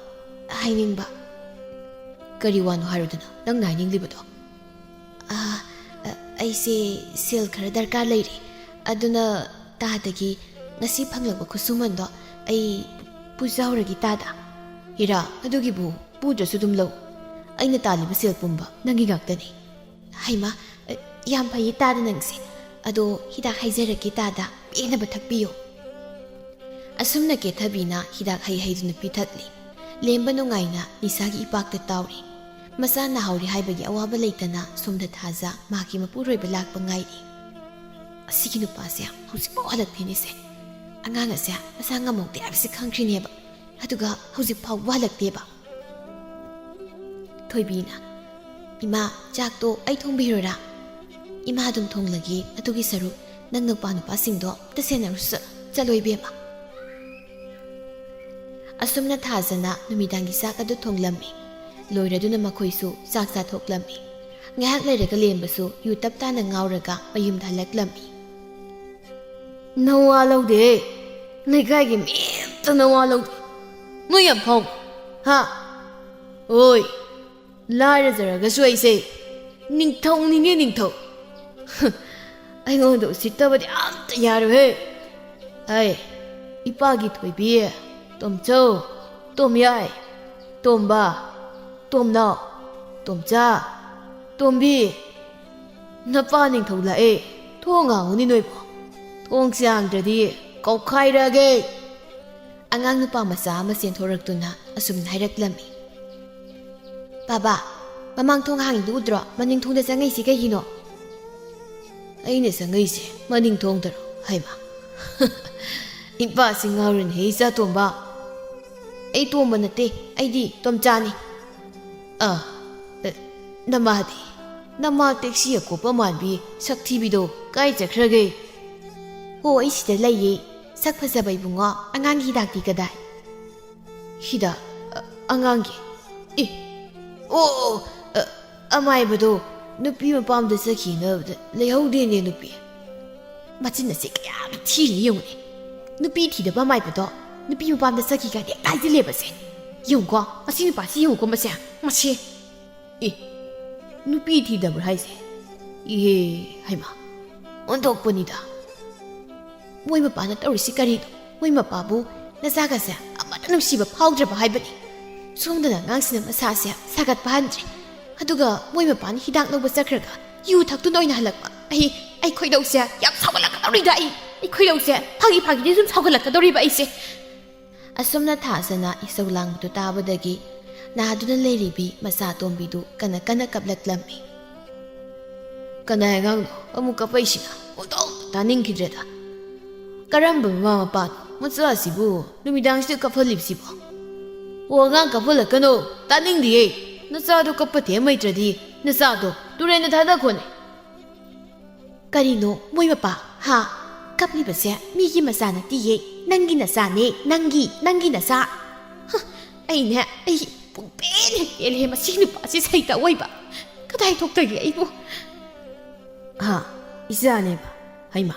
ꯍꯥꯏꯅꯤꯡꯕ꯫ ꯀꯔꯤ ꯋꯥꯅꯣ ꯍꯥꯏꯔꯨꯗꯅ, ꯅꯪꯅ ꯍꯥꯏꯅꯤꯡꯂꯤꯕꯗꯣ? ꯑ, ꯑ, ꯑꯩꯁꯦ ꯁꯦꯜ ꯈꯔ ꯗꯔꯀꯥꯔ ꯂꯩꯔꯦ, ꯑꯗꯨꯅ ꯇꯥꯗꯒꯤ ꯉꯁꯤ ꯐꯪꯂꯛꯄ ꯈꯨꯠꯁꯨꯃꯟꯗꯣ ꯑꯩ ꯄꯨꯖꯍꯧꯔꯒꯦ ꯇꯥꯗ꯫ ꯍꯤꯔꯥ, ꯑꯗꯨꯒꯤꯕꯨ ꯄꯨꯗ꯭ꯔꯁꯨ ꯑꯗꯨꯝ ꯂꯧ꯫ ꯑꯩꯅ ꯇꯥꯜꯂꯤꯕ ꯁꯦꯜ ꯄꯨꯝꯕ ꯅꯪꯒꯤ ꯉꯥꯛꯇꯅꯤ꯫ ꯍꯩꯃꯥ, ꯑ, ꯌꯥꯝ ꯐꯩꯌꯦ ꯇꯥꯗ ꯅꯪꯁꯦ꯫ ꯑꯗꯣ ꯍꯤꯗꯥꯛ ꯍꯥꯏꯖꯔꯛꯀꯦ ꯇꯥꯗ, ꯄꯦꯟꯅꯕ ꯊꯛꯄꯤꯌꯨ꯫ ꯑꯁꯨꯝꯅ ꯀꯦꯊꯕꯤꯅ ꯍꯤꯗꯥꯛ ꯍꯩ ꯍꯩꯗꯨꯅ ꯄꯤꯊꯛꯂꯤ꯫ ꯂꯦꯝꯕ ꯅꯨꯡꯉꯥꯏꯅ ꯅꯤꯁꯥꯒꯤ ꯏꯄꯥꯛꯇ ꯇꯥꯎꯔꯤ꯫ ꯃꯆꯥ ꯅꯥꯍꯧꯔꯤ ꯍꯥꯏꯕꯒꯤ ꯑꯋꯥꯕ ꯂꯩꯇꯅ ꯁꯣꯝꯗ ꯊꯥꯖ ꯃꯍꯥꯛꯀꯤ ꯃꯄꯨꯔꯣꯏꯕ ꯂꯥꯛꯄ ꯉꯥꯏꯔꯤ꯫ ꯑꯁꯤꯒꯤ ꯅꯨꯄꯥꯁꯦ ꯍꯧꯖꯤꯛꯐꯥꯎ ꯍꯜꯂꯛꯇꯦꯅꯦꯁꯦ꯫ ꯑꯉꯥꯡ ꯑꯁꯦ ꯃꯁꯥ ꯉꯝꯃꯧꯗꯦ ꯍꯥꯏꯕꯁꯤ ꯈꯪꯈ꯭ꯔꯤꯅꯦꯕ, ꯑꯗꯨꯒ ꯍꯧꯖꯤꯛ ꯐꯥꯎꯕ ꯍꯜꯂꯛꯇꯦꯕ꯫ ꯊꯣꯏꯕꯤꯅ, "ꯏꯃꯥ, ꯆꯥꯛꯇꯣ ꯑꯩ ꯊꯣꯡꯕꯤꯔꯣꯔꯥ?" "ꯏꯃꯥ ꯑꯗꯨꯝ ꯊꯣꯡꯂꯒꯦ, ꯑꯗꯨꯒꯤ ꯁꯔꯨꯛ ꯅꯪ ꯅꯨꯄꯥ ꯅꯨꯄꯥꯁꯤꯡꯗꯣ ꯑꯝꯇ ꯁꯦꯟꯅꯔꯨꯁꯨ ꯆꯠꯂꯣ ꯏꯕꯦꯝꯃ꯫" ꯑꯁꯨꯝꯅ ꯊꯥꯖꯅ ꯅꯨꯃꯤꯗꯥꯡꯒꯤ ꯆꯥꯛ ꯑꯗꯨ ꯊꯣꯡꯂꯝꯃꯤ꯫ ꯂꯣꯏꯔꯗꯨꯅ ꯃꯈꯣꯏꯁꯨ ꯆꯥꯛ ꯆꯥꯊꯣꯛꯂꯝꯃꯤ꯫ ꯉꯥꯏꯍꯥꯛ ꯂꯩꯔꯒ ꯂꯦꯝꯕꯁꯨ ꯌꯨ ꯇꯞ ꯇꯥꯅ ꯉꯥꯎꯔꯒ ꯃꯌꯨꯝꯗ ꯍꯜꯂꯛꯂꯝꯃꯤ꯫ "ꯅꯋꯥ ꯂꯧꯗꯦ, ꯂꯩꯀꯥꯏꯒꯤ ꯃꯤ ꯑꯝꯇ ꯅꯋꯥ ꯂꯧꯗꯦ꯫ ꯅꯣꯏ ꯌꯥꯝ ꯐꯥꯎꯕ, ꯍꯥ? ꯑꯣꯏ, ꯂꯥꯏꯔꯖꯔꯒꯁꯨ ꯑꯩꯁꯦ ꯅꯤꯡꯊꯧꯅꯤꯅꯦ, ꯅꯤꯡꯊꯧ꯫ ꯑꯩꯉꯣꯟꯗ ꯎꯁꯤꯠꯇꯕꯗꯤ ꯑꯝꯇ ꯌꯥꯔꯣꯏꯍꯦ꯫ ꯑꯩ, ꯏꯄꯥꯒꯤ ꯊꯣꯏꯕꯤ, ꯇꯣꯝꯆꯧ, ꯇꯣꯝꯌꯥꯏ, ꯇꯣꯝꯕ, ꯇꯣꯝꯅꯥꯎ, ꯇꯣꯝꯆꯥ, ꯇꯣꯝꯕꯤ, ꯅꯄꯥ ꯅꯤꯡꯊꯧ ꯂꯥꯛꯑꯦ꯫ ꯊꯣꯡ ꯍꯥꯡꯉꯨꯅꯤ ꯅꯣꯏꯕꯣ꯫ ꯊꯣꯡꯁꯦ ꯍꯥꯡꯗ꯭ꯔꯗꯤ ꯀꯧꯈꯥꯏꯔꯛꯑꯒꯦ꯫" ꯑꯉꯥꯡ ꯅꯨꯄꯥ ꯃꯆꯥ ꯑꯃ ꯆꯦꯟꯊꯣꯔꯛꯇꯨꯅ ꯑꯁꯨꯝꯅ ꯍꯥꯏꯔꯛꯂꯝꯃꯤ, "ꯕꯥꯕꯥ, ꯃꯃꯥꯡ ꯊꯣꯡ ꯍꯥꯡꯉꯤꯗꯨ ꯎꯗ꯭ꯔꯣ? ꯃꯅꯤꯡ ꯊꯣꯡꯗ ꯆꯪꯉꯛꯏꯁꯤ ꯀꯩꯒꯤꯅꯣ?" "ꯑꯩꯅ ꯆꯪꯉꯛꯏꯁꯦ ꯃꯅꯤꯡ ꯊꯣꯡꯗꯔꯣ ꯍꯥꯏꯕ?" "ꯏꯄꯥꯁꯤ ꯉꯥꯎꯔꯅꯤ ꯏꯆꯥ ꯇꯣꯝꯕ꯫ ꯑꯩ ꯇꯣꯝꯕ ꯅꯠꯇꯦ, ꯑꯩꯗꯤ ꯇꯣꯝꯆꯥꯅꯤ꯫ ꯑ, ꯑ, ꯅꯃꯥꯗꯤ? ꯅꯃꯥ ꯇꯦꯛꯁꯤ ꯑꯀꯣꯞꯄ ꯃꯥꯟꯕꯤ ꯁꯛ ꯊꯤꯕꯤꯗꯣ ꯀꯥꯏ ꯆꯠꯈ꯭ꯔꯒꯦ?" "ꯍꯣ, ꯑꯩ ꯁꯤꯗ ꯂꯩꯌꯦ꯫ ꯁꯛ ꯐꯖꯕ ꯏꯕꯨꯡꯉꯣ, ꯑꯉꯥꯡꯒꯤ ꯍꯤꯗꯥꯛꯇꯤ ꯀꯗꯥꯏ?" "ꯍꯤꯗꯥꯛ? ꯑ, ꯑꯉꯥꯡꯒꯤ? ꯑꯦ, ꯑꯣ, ꯑꯣ, ꯑ, ꯑꯃꯥꯏꯕꯗꯣ ꯅꯨꯄꯤ ꯃꯄꯥꯝꯗ ꯆꯠꯈꯤꯅ ꯂꯩꯍꯧꯗꯦꯅꯦ ꯅꯨꯄꯤ꯫ ꯃꯆꯤꯟ ꯑꯁꯤ ꯀꯌꯥꯗ ꯊꯤꯔꯤꯅꯤ ꯌꯦꯡꯉꯨꯅꯦ꯫ ꯅꯨꯄꯤ ꯊꯤꯗꯕ ꯑꯃꯥꯏꯕꯗꯣ ꯅꯨꯄꯤ ꯃꯄꯥꯝꯗ ꯆꯠꯈꯤ ꯀꯥꯏꯗꯤ ꯍꯦꯛꯇ ꯍꯥꯏꯖꯤꯜꯂꯦꯕꯁꯦ꯫ ꯌꯦꯡꯉꯨꯀꯣ, ꯃꯁꯤ ꯅꯨꯄꯥꯁꯤ ꯌꯦꯡꯉꯨꯀꯣ ꯃꯁꯦ, ꯃꯁꯤ꯫ ꯑꯦ, ꯅꯨꯄꯤ ꯊꯤꯗꯕ꯭ꯔꯥ ꯍꯥꯏꯁꯦ? ꯏꯍꯦ, ꯍꯩꯃꯥ, ꯑꯣꯟꯊꯣꯛꯄꯅꯤꯗ꯫ ꯃꯣꯏ ꯃꯄꯥꯅ ꯇꯧꯔꯤꯁꯤ ꯀꯔꯤꯅꯣ? ꯃꯣꯏ ꯃꯄꯥꯕꯨ ꯅꯆꯥꯒꯁꯦ ꯑꯃꯠꯇ ꯅꯨꯡꯁꯤꯕ ꯐꯥꯎꯗ꯭ꯔꯕ ꯍꯥꯏꯕꯅꯤ꯫ ꯁꯣꯝꯗꯅ ꯑꯉꯥꯡꯁꯤꯅ ꯃꯁꯥꯁꯦ ꯁꯥꯒꯠꯄ ꯍꯟꯗ꯭ꯔꯦ, ꯑꯗꯨꯒ ꯃꯣꯏ ꯃꯄꯥꯅ ꯍꯤꯗꯥꯛ ꯂꯧꯕ ꯆꯠꯈ꯭ꯔꯒ ꯌꯨ ꯊꯛꯇꯨꯅ ꯑꯣꯏꯅ ꯍꯜꯂꯛꯄ꯫ ꯑꯩ, ꯑꯩ ꯈꯣꯏꯗꯧꯁꯦ ꯌꯥꯝ ꯁꯥꯎꯒꯠꯂꯛꯀꯗꯧꯔꯤꯗ꯫ ꯑꯩ, ꯑꯩ ꯈꯣꯏꯗꯧꯁꯦ ꯐꯥꯒꯤ ꯐꯥꯒꯤꯗꯤ ꯁꯨꯝ ꯁꯥꯎꯒꯠꯂꯛꯀꯗꯧꯔꯤꯕ ꯑꯩꯁꯦ꯫ ꯑꯁꯨꯝꯅ ꯊꯥꯖꯅ ꯏꯁꯧ ꯂꯥꯡꯕꯗꯨ ꯇꯥꯕꯗꯒꯤ ꯅꯥꯗꯨꯅ ꯂꯩꯔꯤꯕꯤ ꯃꯆꯥ ꯑꯇꯣꯝꯕꯤꯗꯨ ꯀꯟꯅ ꯀꯟꯅ ꯀꯞꯂꯛꯂꯝꯃꯤ꯫ "ꯀꯅꯥ ꯑꯉꯥꯡꯅꯣ ꯑꯃꯨꯛ ꯀꯞꯄꯛꯏꯁꯤꯅ? ꯑꯣꯟꯊꯣꯛꯅ ꯇꯥꯅꯤꯡꯈꯤꯗ꯭ꯔꯦꯗ꯫ ꯀꯔꯝꯕ ꯃꯃꯥ ꯃꯄꯥꯅꯣ ꯃꯆꯥꯁꯤꯕꯨ ꯅꯨꯃꯤꯗꯥꯡꯁꯤꯗ ꯀꯞꯍꯜꯂꯤꯕꯁꯤꯕꯣ? ꯑꯣ, ꯑꯉꯥꯡ ꯀꯞꯍꯜꯂꯛꯀꯅꯣ, ꯇꯥꯅꯤꯡꯗꯤꯌꯦ꯫ ꯅꯆꯥꯗꯣ ꯀꯞꯄ ꯊꯦꯝ ꯍꯩꯇ꯭ꯔꯗꯤ ꯅꯆꯥꯗꯣ ꯇꯨꯔꯦꯟꯗ ꯊꯥꯗꯈꯣꯅꯦ꯫" "ꯀꯔꯤꯅꯣ ꯃꯣꯏ ꯃꯄꯥ? ꯍꯥ? ꯀꯞꯂꯤꯕꯁꯦ ꯃꯤꯒꯤ ꯃꯆꯥ ꯅꯠꯇꯤꯌꯦ, ꯅꯪꯒꯤ ꯅꯆꯥꯅꯦ, ꯅꯪꯒꯤ, ꯅꯪꯒꯤ ꯅꯆꯥ꯫" ꯍ, ꯑꯩꯅꯦ, ꯑꯩ ꯄꯨꯡꯄꯦꯟ ꯍꯦꯛ ꯄꯦꯜꯂꯦ ꯃꯁꯤ ꯅꯨꯄꯥꯁꯤ ꯁꯩꯇ ꯑꯣꯏꯕ꯫ ꯀꯗꯥꯏ ꯊꯣꯛꯇꯒꯦ ꯑꯩꯕꯨ? "ꯍꯥ? ꯏꯆꯥꯅꯦꯕ? ꯍꯩꯃꯥ,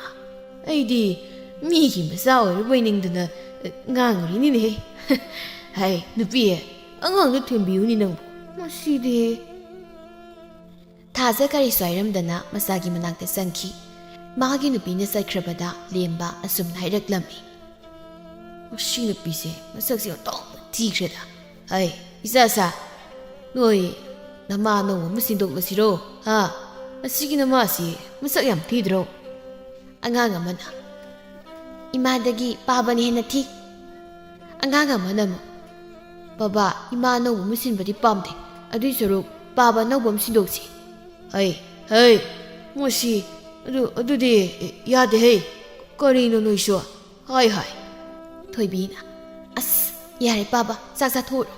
ꯑꯩꯗꯤ ꯃꯤꯒꯤ ꯃꯆꯥ ꯑꯣꯏꯔꯕꯣꯏ ꯅꯤꯡꯗꯅ, ꯑ, ꯉꯥꯡꯉꯨꯔꯤꯅꯤꯅꯦꯍꯦ꯫" "ꯍꯥꯏ, ꯅꯨꯄꯤ, ꯑꯉꯥꯡꯗꯣ ꯊꯦꯝꯕꯤꯌꯨꯅꯦ ꯅꯪꯕꯨ꯫ ꯃꯁꯤꯗꯤ꯫" ꯊꯥꯖ ꯀꯔꯤꯁꯨ ꯍꯥꯏꯔꯝꯗꯅ ꯃꯆꯥꯒꯤ ꯃꯅꯥꯛꯇ ꯆꯪꯈꯤ꯫ ꯃꯥꯒꯤ ꯅꯨꯄꯤꯅ ꯆꯠꯈ꯭ꯔꯕꯗ ꯂꯦꯝꯕ ꯑꯁꯨꯝꯅ ꯍꯥꯏꯔꯛꯂꯝꯃꯤ, "ꯃꯁꯤ ꯅꯨꯄꯤꯁꯦ ꯃꯁꯛꯁꯦ ꯑꯣꯟꯊꯣꯛꯅ ꯊꯤꯈ꯭ꯔꯦꯗ꯫ ꯍꯩ, ꯏꯆꯥꯁꯥ, ꯅꯣꯏ ꯅꯃꯥ ꯑꯅꯧꯕ ꯑꯃ ꯁꯤꯟꯗꯣꯛꯂꯁꯤꯔꯣ? ꯍꯥ? ꯑꯁꯤꯒꯤ ꯅꯃꯥꯁꯤ ꯃꯁꯛ ꯌꯥꯝ ꯊꯤꯗ꯭ꯔꯣ?" ꯑꯉꯥꯡ ꯑꯃꯅ, "ꯏꯃꯥꯗꯒꯤ ꯄꯥꯕꯅ ꯍꯦꯟꯅ ꯊꯤ꯫" ꯑꯉꯥꯡ ꯑꯃꯅ ꯑꯃꯨꯛ, "ꯕꯕꯥ, ꯏꯃꯥ ꯑꯅꯧꯕ ꯑꯃ ꯁꯤꯟꯕꯗꯤ ꯄꯥꯝꯗꯦ꯫ ꯑꯗꯨꯏ ꯁꯔꯨꯛ ꯄꯥꯕ ꯑꯅꯧꯕ ꯑꯃ ꯁꯤꯟꯗꯣꯛꯁꯤ꯫" "ꯍꯩ, ꯍꯩ, ꯃꯁꯤ, ꯑꯗꯨ, ꯑꯗꯨꯗꯤ ꯌꯥꯗꯦ ꯍꯩ꯫ ꯀꯔꯤꯅꯣ ꯅꯣꯏꯁꯨ? ꯍꯥꯏ, ꯍꯥꯏ꯫" ꯊꯣꯏꯕꯤꯅ, "ꯑꯁ, ꯌꯥꯔꯦ ꯄꯥꯕ, ꯆꯥꯛ ꯆꯥꯊꯣꯛꯎꯔꯣ꯫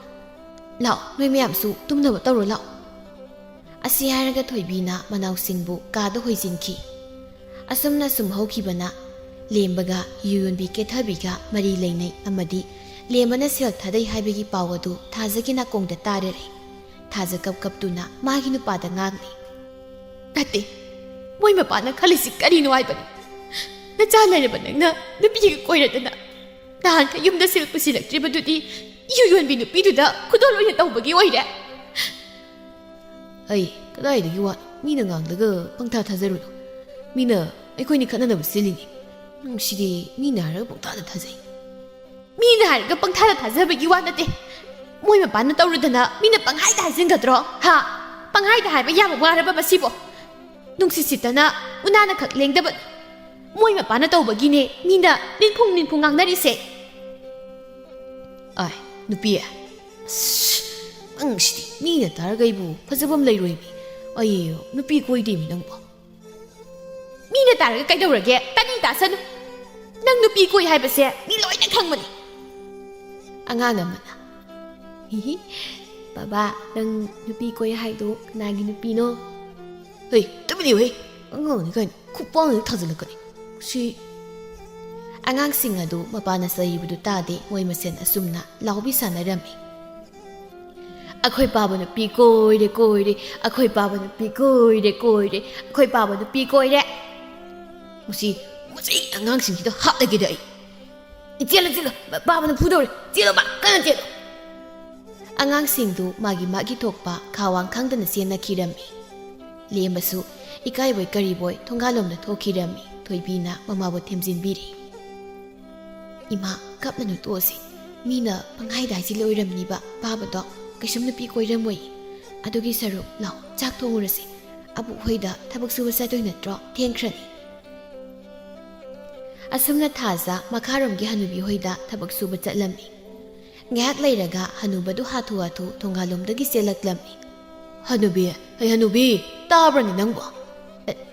ꯂꯥꯛꯑꯣ, ꯅꯣꯏ ꯃꯌꯥꯝꯁꯨ ꯇꯨꯝꯅꯕ ꯇꯧꯔꯣ ꯂꯥꯛꯑꯣ꯫" ꯑꯁꯤ ꯍꯥꯏꯔꯒ ꯊꯣꯏꯕꯤꯅ ꯃꯅꯥꯎꯁꯤꯡꯕꯨ ꯀꯥꯗ ꯍꯣꯏꯖꯤꯟꯈꯤ꯫ ꯑꯁꯨꯝꯅ ꯁꯨꯝ ꯍꯧꯈꯤꯕꯅ ꯂꯦꯝꯕꯒ ꯌꯨ ꯌꯣꯟꯕꯤ ꯀꯦꯊꯕꯤꯒ ꯃꯔꯤ ꯂꯩꯅꯩ ꯑꯃꯗꯤ ꯂꯦꯝꯕꯅ ꯁꯦꯜ ꯊꯥꯗꯩ ꯍꯥꯏꯕꯒꯤ ꯄꯥꯎ ꯑꯗꯨ ꯊꯥꯖꯒꯤ ꯅꯥꯀꯣꯡꯗ ꯇꯥꯔꯔꯦ꯫ ꯊꯥꯖ ꯀꯞ ꯀꯞꯇꯨꯅ ꯃꯥꯒꯤ ꯅꯨꯄꯥꯗ ꯉꯥꯡꯂꯤ꯫ "ꯅꯠꯇꯦ, ꯃꯣꯏ ꯃꯄꯥꯅ ꯈꯜꯂꯤꯁꯤ ꯀꯔꯤꯅꯣ ꯍꯥꯏꯕꯅꯤ? ꯅꯆꯥ ꯂꯩꯔꯕ ꯅꯪꯅ ꯅꯨꯄꯤꯒ ꯀꯣꯏꯔꯗꯅ ꯅꯍꯥꯟꯈꯩ ꯌꯨꯝꯗ ꯁꯦꯜ ꯄꯨꯁꯤꯜꯂꯛꯇ꯭ꯔꯤꯕꯗꯨꯗꯤ ꯌꯨ ꯌꯣꯟꯕꯤ ꯅꯨꯄꯤꯗꯨꯗ ꯈꯨꯗꯣꯜ ꯑꯣꯏꯅ ꯇꯧꯕꯒꯤ ꯑꯣꯏꯔꯦ꯫" "ꯑꯩ ꯀꯗꯥꯏꯗꯒꯤ ꯋꯥ? ꯃꯤꯅ ꯉꯥꯡꯂꯒ ꯄꯪꯊꯥ ꯊꯥꯖꯔꯨꯅꯨ꯫ ꯃꯤꯅ ꯑꯩꯈꯣꯏꯅꯤ ꯈꯠꯅꯅꯕ ꯁꯤꯜꯂꯤꯅꯤ꯫ ꯅꯪ ꯁꯤꯗꯤ ꯃꯤꯅ ꯍꯥꯏꯔꯒ ꯄꯪꯊꯥꯗ ꯊꯥꯖꯩ꯫" "ꯃꯤꯅ ꯍꯥꯏꯔꯒ ꯄꯪꯊꯥꯗ ꯊꯥꯖꯕꯒꯤ ꯋꯥ ꯅꯠꯇꯦ꯫ ꯃꯣꯏ ꯃꯄꯥꯅ ꯇꯧꯔꯨꯗꯅ ꯃꯤꯅ ꯄꯪꯍꯥꯏꯗ ꯍꯥꯏꯖꯤꯟꯒꯗ꯭ꯔꯣ? ꯍꯥ? ꯄꯪꯍꯥꯏꯗ ꯍꯥꯏꯕ ꯌꯥꯕ ꯋꯥꯔꯕ ꯃꯁꯤꯕꯣ? ꯅꯨꯡꯁꯤꯠ ꯁꯤꯠꯇꯅ ꯎꯅꯥꯅ ꯈꯛ ꯂꯦꯡꯗꯕ ꯃꯣꯏ ꯃꯄꯥꯅ ꯇꯧꯕꯒꯤꯅꯦ ꯃꯤꯅ ꯅꯤꯟꯈꯨꯡ ꯅꯤꯟꯈꯨꯡ ꯉꯥꯡꯅꯔꯤꯁꯦ꯫" "ꯑꯥꯏ, ꯅꯨꯄꯤ, ꯑꯁ, ꯅꯪꯁꯤꯗꯤ ꯃꯤꯅ ꯇꯥꯔꯒ ꯑꯩꯕꯨ ꯐꯖꯕ ꯑꯃ ꯂꯩꯔꯣꯏꯃꯤ꯫ ꯑꯩ ꯅꯨꯄꯤ ꯀꯣꯏꯗꯦꯃꯤ ꯅꯪꯕꯣ꯫" "ꯃꯤꯅ ꯇꯥꯔꯒ ꯀꯩꯗꯧꯔꯒꯦ? ꯇꯥꯅꯤꯡ ꯇꯥꯁꯅꯨ꯫ ꯅꯪ ꯅꯨꯄꯤ ꯀꯣꯏ ꯍꯥꯏꯕꯁꯦ ꯃꯤ ꯂꯣꯏꯅ ꯈꯪꯕꯅꯤ꯫" ꯑꯉꯥꯡ ꯑꯃꯅ, "ꯍꯤꯍꯤ, ꯕꯕꯥ, ꯅꯪ ꯅꯨꯄꯤ ꯀꯣꯏ ꯍꯥꯏꯗꯣ ꯀꯅꯥꯒꯤ ꯅꯨꯄꯤꯅꯣ?" "ꯍꯩ, ꯇꯨꯃꯤꯟ ꯂꯩꯌꯨ ꯍꯦ꯫ ꯑꯉꯥꯡꯅꯤ ꯀꯥꯏꯅ ꯈꯨꯄꯥꯛ ꯑꯃ ꯊꯥꯖꯤꯜꯂꯛꯀꯅꯤ꯫ ꯁꯤ꯫" ꯑꯉꯥꯡꯁꯤꯡ ꯑꯗꯨ ꯃꯄꯥꯅ ꯆꯩꯕꯗꯨ ꯇꯥꯗꯦ, ꯃꯣꯏ ꯃꯁꯦꯟ ꯑꯁꯨꯝꯅ ꯂꯥꯎꯕꯤ ꯁꯥꯟꯅꯔꯝꯃꯤ꯫ "ꯑꯩꯈꯣꯏ ꯄꯥꯕ ꯅꯨꯄꯤ ꯀꯣꯏꯔꯦ, ꯀꯣꯏꯔꯦ, ꯑꯩꯈꯣꯏ ꯄꯥꯕ ꯅꯨꯄꯤ ꯀꯣꯏꯔꯦ, ꯀꯣꯏꯔꯦ, ꯑꯩꯈꯣꯏ ꯄꯥꯕ ꯅꯨꯄꯤ ꯀꯣꯏꯔꯦ꯫ ꯃꯁꯤ, ꯃꯁꯤ ꯑꯉꯥꯡꯁꯤꯡꯁꯤꯗ ꯍꯥꯠꯂꯒꯦꯗ ꯑꯩ꯫ ꯆꯦꯜꯂꯨ, ꯆꯦꯜꯂꯨ, ꯄꯥꯕꯅ ꯐꯨꯗꯧꯔꯦ, ꯆꯦꯜꯂꯨ ꯕꯥ, ꯀꯟꯅ ꯆꯦꯜꯂꯨ꯫" ꯑꯉꯥꯡꯁꯤꯡꯗꯨ ꯃꯥꯒꯤ ꯃꯥꯒꯤ ꯊꯣꯛꯄ ꯈꯥꯋꯥꯡ ꯈꯪꯗꯅ ꯆꯦꯟꯅꯈꯤꯔꯝꯃꯤ꯫ ꯂꯦꯝꯕꯁꯨ ꯏꯀꯥꯏꯕꯣꯏ ꯀꯔꯤꯕꯣꯏ ꯊꯣꯡꯒꯥꯜꯂꯣꯝꯗ ꯊꯣꯛꯈꯤꯔꯝꯃꯤ꯫ ꯊꯣꯏꯕꯤꯅ ꯃꯃꯥꯕꯨ ꯊꯦꯝꯖꯤꯟꯕꯤꯔꯤ꯫ "ꯏꯃꯥ, ꯀꯞꯅꯅꯨ ꯇꯣꯛꯑꯁꯤ꯫ ꯃꯤꯅ ꯄꯪꯍꯥꯏꯗ ꯍꯥꯏꯖꯤꯜꯂ ꯑꯣꯏꯔꯝꯅꯤꯕ, ꯄꯥꯕꯗꯣ ꯀꯩꯁꯨꯝ ꯅꯨꯄꯤ ꯀꯣꯏꯔꯝꯃꯣꯏ꯫ ꯑꯗꯨꯒꯤ ꯁꯔꯨꯛ ꯂꯥꯎ, ꯆꯥꯛ ꯊꯣꯡꯉꯨꯔꯁꯤ꯫ ꯑꯕꯨꯛ ꯍꯣꯏꯗ ꯊꯕꯛ ꯁꯨꯕ ꯆꯠꯇꯣꯏ ꯅꯠꯇ꯭ꯔꯣ? ꯊꯦꯡꯈ꯭ꯔꯅꯤ꯫" ꯑꯁꯨꯝꯅ ꯊꯥꯖ ꯃꯈꯥꯔꯣꯝꯒꯤ ꯍꯅꯨꯕꯤ ꯍꯣꯏꯗ ꯊꯕꯛ ꯁꯨꯕ ꯆꯠꯂꯝꯃꯤ꯫ ꯉꯥꯏꯍꯥꯛ ꯂꯩꯔꯒ ꯍꯅꯨꯕꯗꯨ ꯍꯥꯊꯨ ꯍꯥꯊꯨ ꯊꯣꯡꯒꯥꯜꯂꯣꯝꯗꯒꯤ ꯆꯦꯜꯂꯛꯂꯝꯃꯤ꯫ "ꯍꯅꯨꯕꯤ, ꯍꯩ ꯍꯅꯨꯕꯤ, ꯇꯥꯕ꯭ꯔꯅꯦ ꯅꯪꯕꯣ?"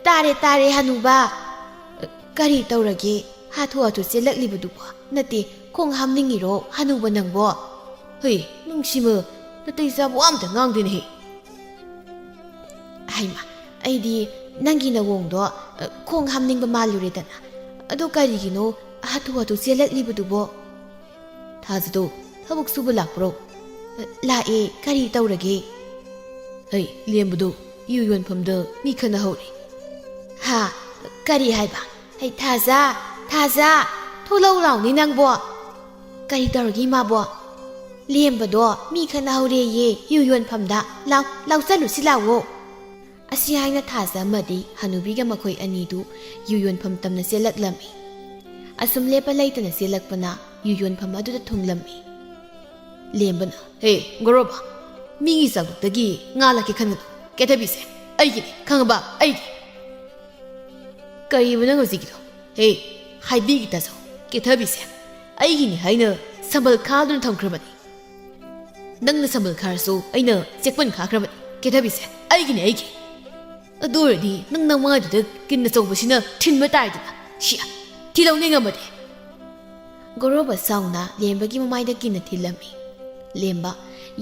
"ꯇꯥꯔꯦ, ꯇꯥꯔꯦ ꯍꯅꯨꯕ꯫ ꯀꯔꯤ ꯇꯧꯔꯒꯦ? ꯍꯥꯊꯨ ꯍꯥꯊꯨ ꯆꯦꯜꯂꯛꯂꯤꯕꯗꯨꯕꯣ? ꯅꯠꯇꯦ, ꯈꯣꯡ ꯍꯥꯝꯅꯤꯡꯉꯤꯔꯣ ꯍꯅꯨꯕ ꯅꯪꯕꯣ?" "ꯍꯩ, ꯅꯪꯁꯤꯃ ꯅꯇꯩ ꯆꯥꯕ ꯋꯥ ꯑꯝꯇ ꯉꯥꯡꯗꯦꯅꯦꯍꯦ꯫ ꯍꯩꯃꯥ, ꯑꯩꯗꯤ ꯅꯪꯒꯤ ꯅꯋꯣꯡꯗꯣ, ꯑ, ꯈꯣꯡ ꯍꯥꯝꯅꯤꯡꯕ ꯃꯥꯜꯂꯨꯔꯦꯗꯅ꯫ ꯑꯗꯣ ꯀꯔꯤꯒꯤꯅꯣ ꯍꯥꯊꯨ ꯍꯥꯊꯨ ꯆꯦꯜꯂꯛꯂꯤꯕꯗꯨꯕꯣ?" "ꯊꯥꯖꯗꯣ ꯊꯕꯛ ꯁꯨꯕ ꯂꯥꯛꯄ꯭ꯔꯣ?" "ꯑ, ꯂꯥꯛꯑꯦ, ꯀꯔꯤ ꯇꯧꯔꯒꯦ?" "ꯍꯩ, ꯂꯦꯝꯕꯗꯣ ꯌꯨ ꯌꯣꯟꯐꯝꯗ ꯃꯤ ꯈꯠꯅꯍꯧꯔꯦ꯫" "ꯍꯥ? ꯀꯔꯤ ꯍꯥꯏꯕ? ꯍꯩ, ꯊꯥꯖ, ꯊꯥꯖ, ꯊꯣꯛꯂꯛꯎ ꯂꯥꯎꯅꯦ ꯅꯪꯕꯣ꯫ ꯀꯔꯤ ꯇꯧꯔꯒꯦ ꯏꯃꯥꯕꯣ?" "ꯂꯦꯝꯕꯗꯣ ꯃꯤ ꯈꯠꯅꯍꯧꯔꯦꯌꯦ ꯌꯨ ꯌꯣꯟꯐꯝꯗ꯫ ꯂꯥꯎ, ꯂꯥꯎ ꯆꯠꯂꯨꯁꯤ ꯂꯥꯎꯑꯣ꯫" ꯑꯁꯤ ꯍꯥꯏꯅ ꯊꯥꯖ ꯑꯃꯗꯤ ꯍꯅꯨꯕꯤꯒ ꯃꯈꯣꯏ ꯑꯅꯤꯗꯨ ꯌꯨ ꯌꯣꯟꯐꯝ ꯇꯝꯅ ꯆꯦꯜꯂꯛꯂꯝꯃꯤ꯫ ꯑꯁꯨꯝ ꯂꯦꯞꯄ ꯂꯩꯇꯅ ꯆꯦꯜꯂꯛꯄꯅ ꯌꯨ ꯌꯣꯟꯐꯝ ꯑꯗꯨꯗ ꯊꯨꯡꯂꯝꯃꯤ꯫ ꯂꯦꯝꯕꯅ, "ꯍꯦ, ꯒꯣꯔꯣꯕ, ꯃꯤꯒꯤ ꯆꯥꯛꯂꯨꯛꯇꯒꯤ ꯉꯥ ꯂꯥꯛꯀꯦ ꯈꯟꯒꯅꯨ꯫ ꯀꯦꯊꯕꯤꯁꯦ ꯑꯩꯒꯤꯅꯤ, ꯈꯪꯉꯕ? ꯑꯩꯒꯤ꯫" "ꯀꯔꯤꯕ ꯅꯪ ꯍꯧꯖꯤꯛꯀꯤꯗꯣ? ꯍꯦ, ꯍꯥꯏꯕꯤꯒꯦ ꯇꯥꯖꯧ, ꯀꯦꯊꯕꯤꯁꯦ ꯑꯩꯒꯤꯅꯤ ꯍꯥꯏꯅ ꯁꯝꯕꯜ ꯈꯥꯗꯨꯅ ꯊꯝꯈ꯭ꯔꯕꯅꯤ꯫ ꯅꯪꯅ ꯁꯝꯕꯜ ꯈꯥꯔꯁꯨ ꯑꯩꯅ ꯆꯦꯛꯄꯟ ꯈꯥꯈ꯭ꯔꯕꯅꯤ꯫ ꯀꯦꯊꯕꯤꯁꯦ ꯑꯩꯒꯤꯅꯤ, ꯑꯩꯒꯤ꯫ ꯑꯗꯨ ꯑꯣꯏꯔꯗꯤ ꯅꯪ ꯅꯃꯥꯏꯗꯨꯗ ꯀꯤꯟ ꯑꯆꯧꯕꯁꯤꯅ ꯊꯤꯟꯕ ꯇꯥꯔꯦꯗꯅ꯫ ꯁꯤ, ꯊꯤꯜꯂꯧꯅꯦ ꯉꯝꯃꯗꯤ꯫" ꯒꯣꯔꯣꯕ ꯁꯥꯎꯅ ꯂꯦꯝꯕꯒꯤ ꯃꯃꯥꯏꯗ ꯀꯤꯟꯅ ꯊꯤꯜꯂꯝꯃꯤ꯫ ꯂꯦꯝꯕ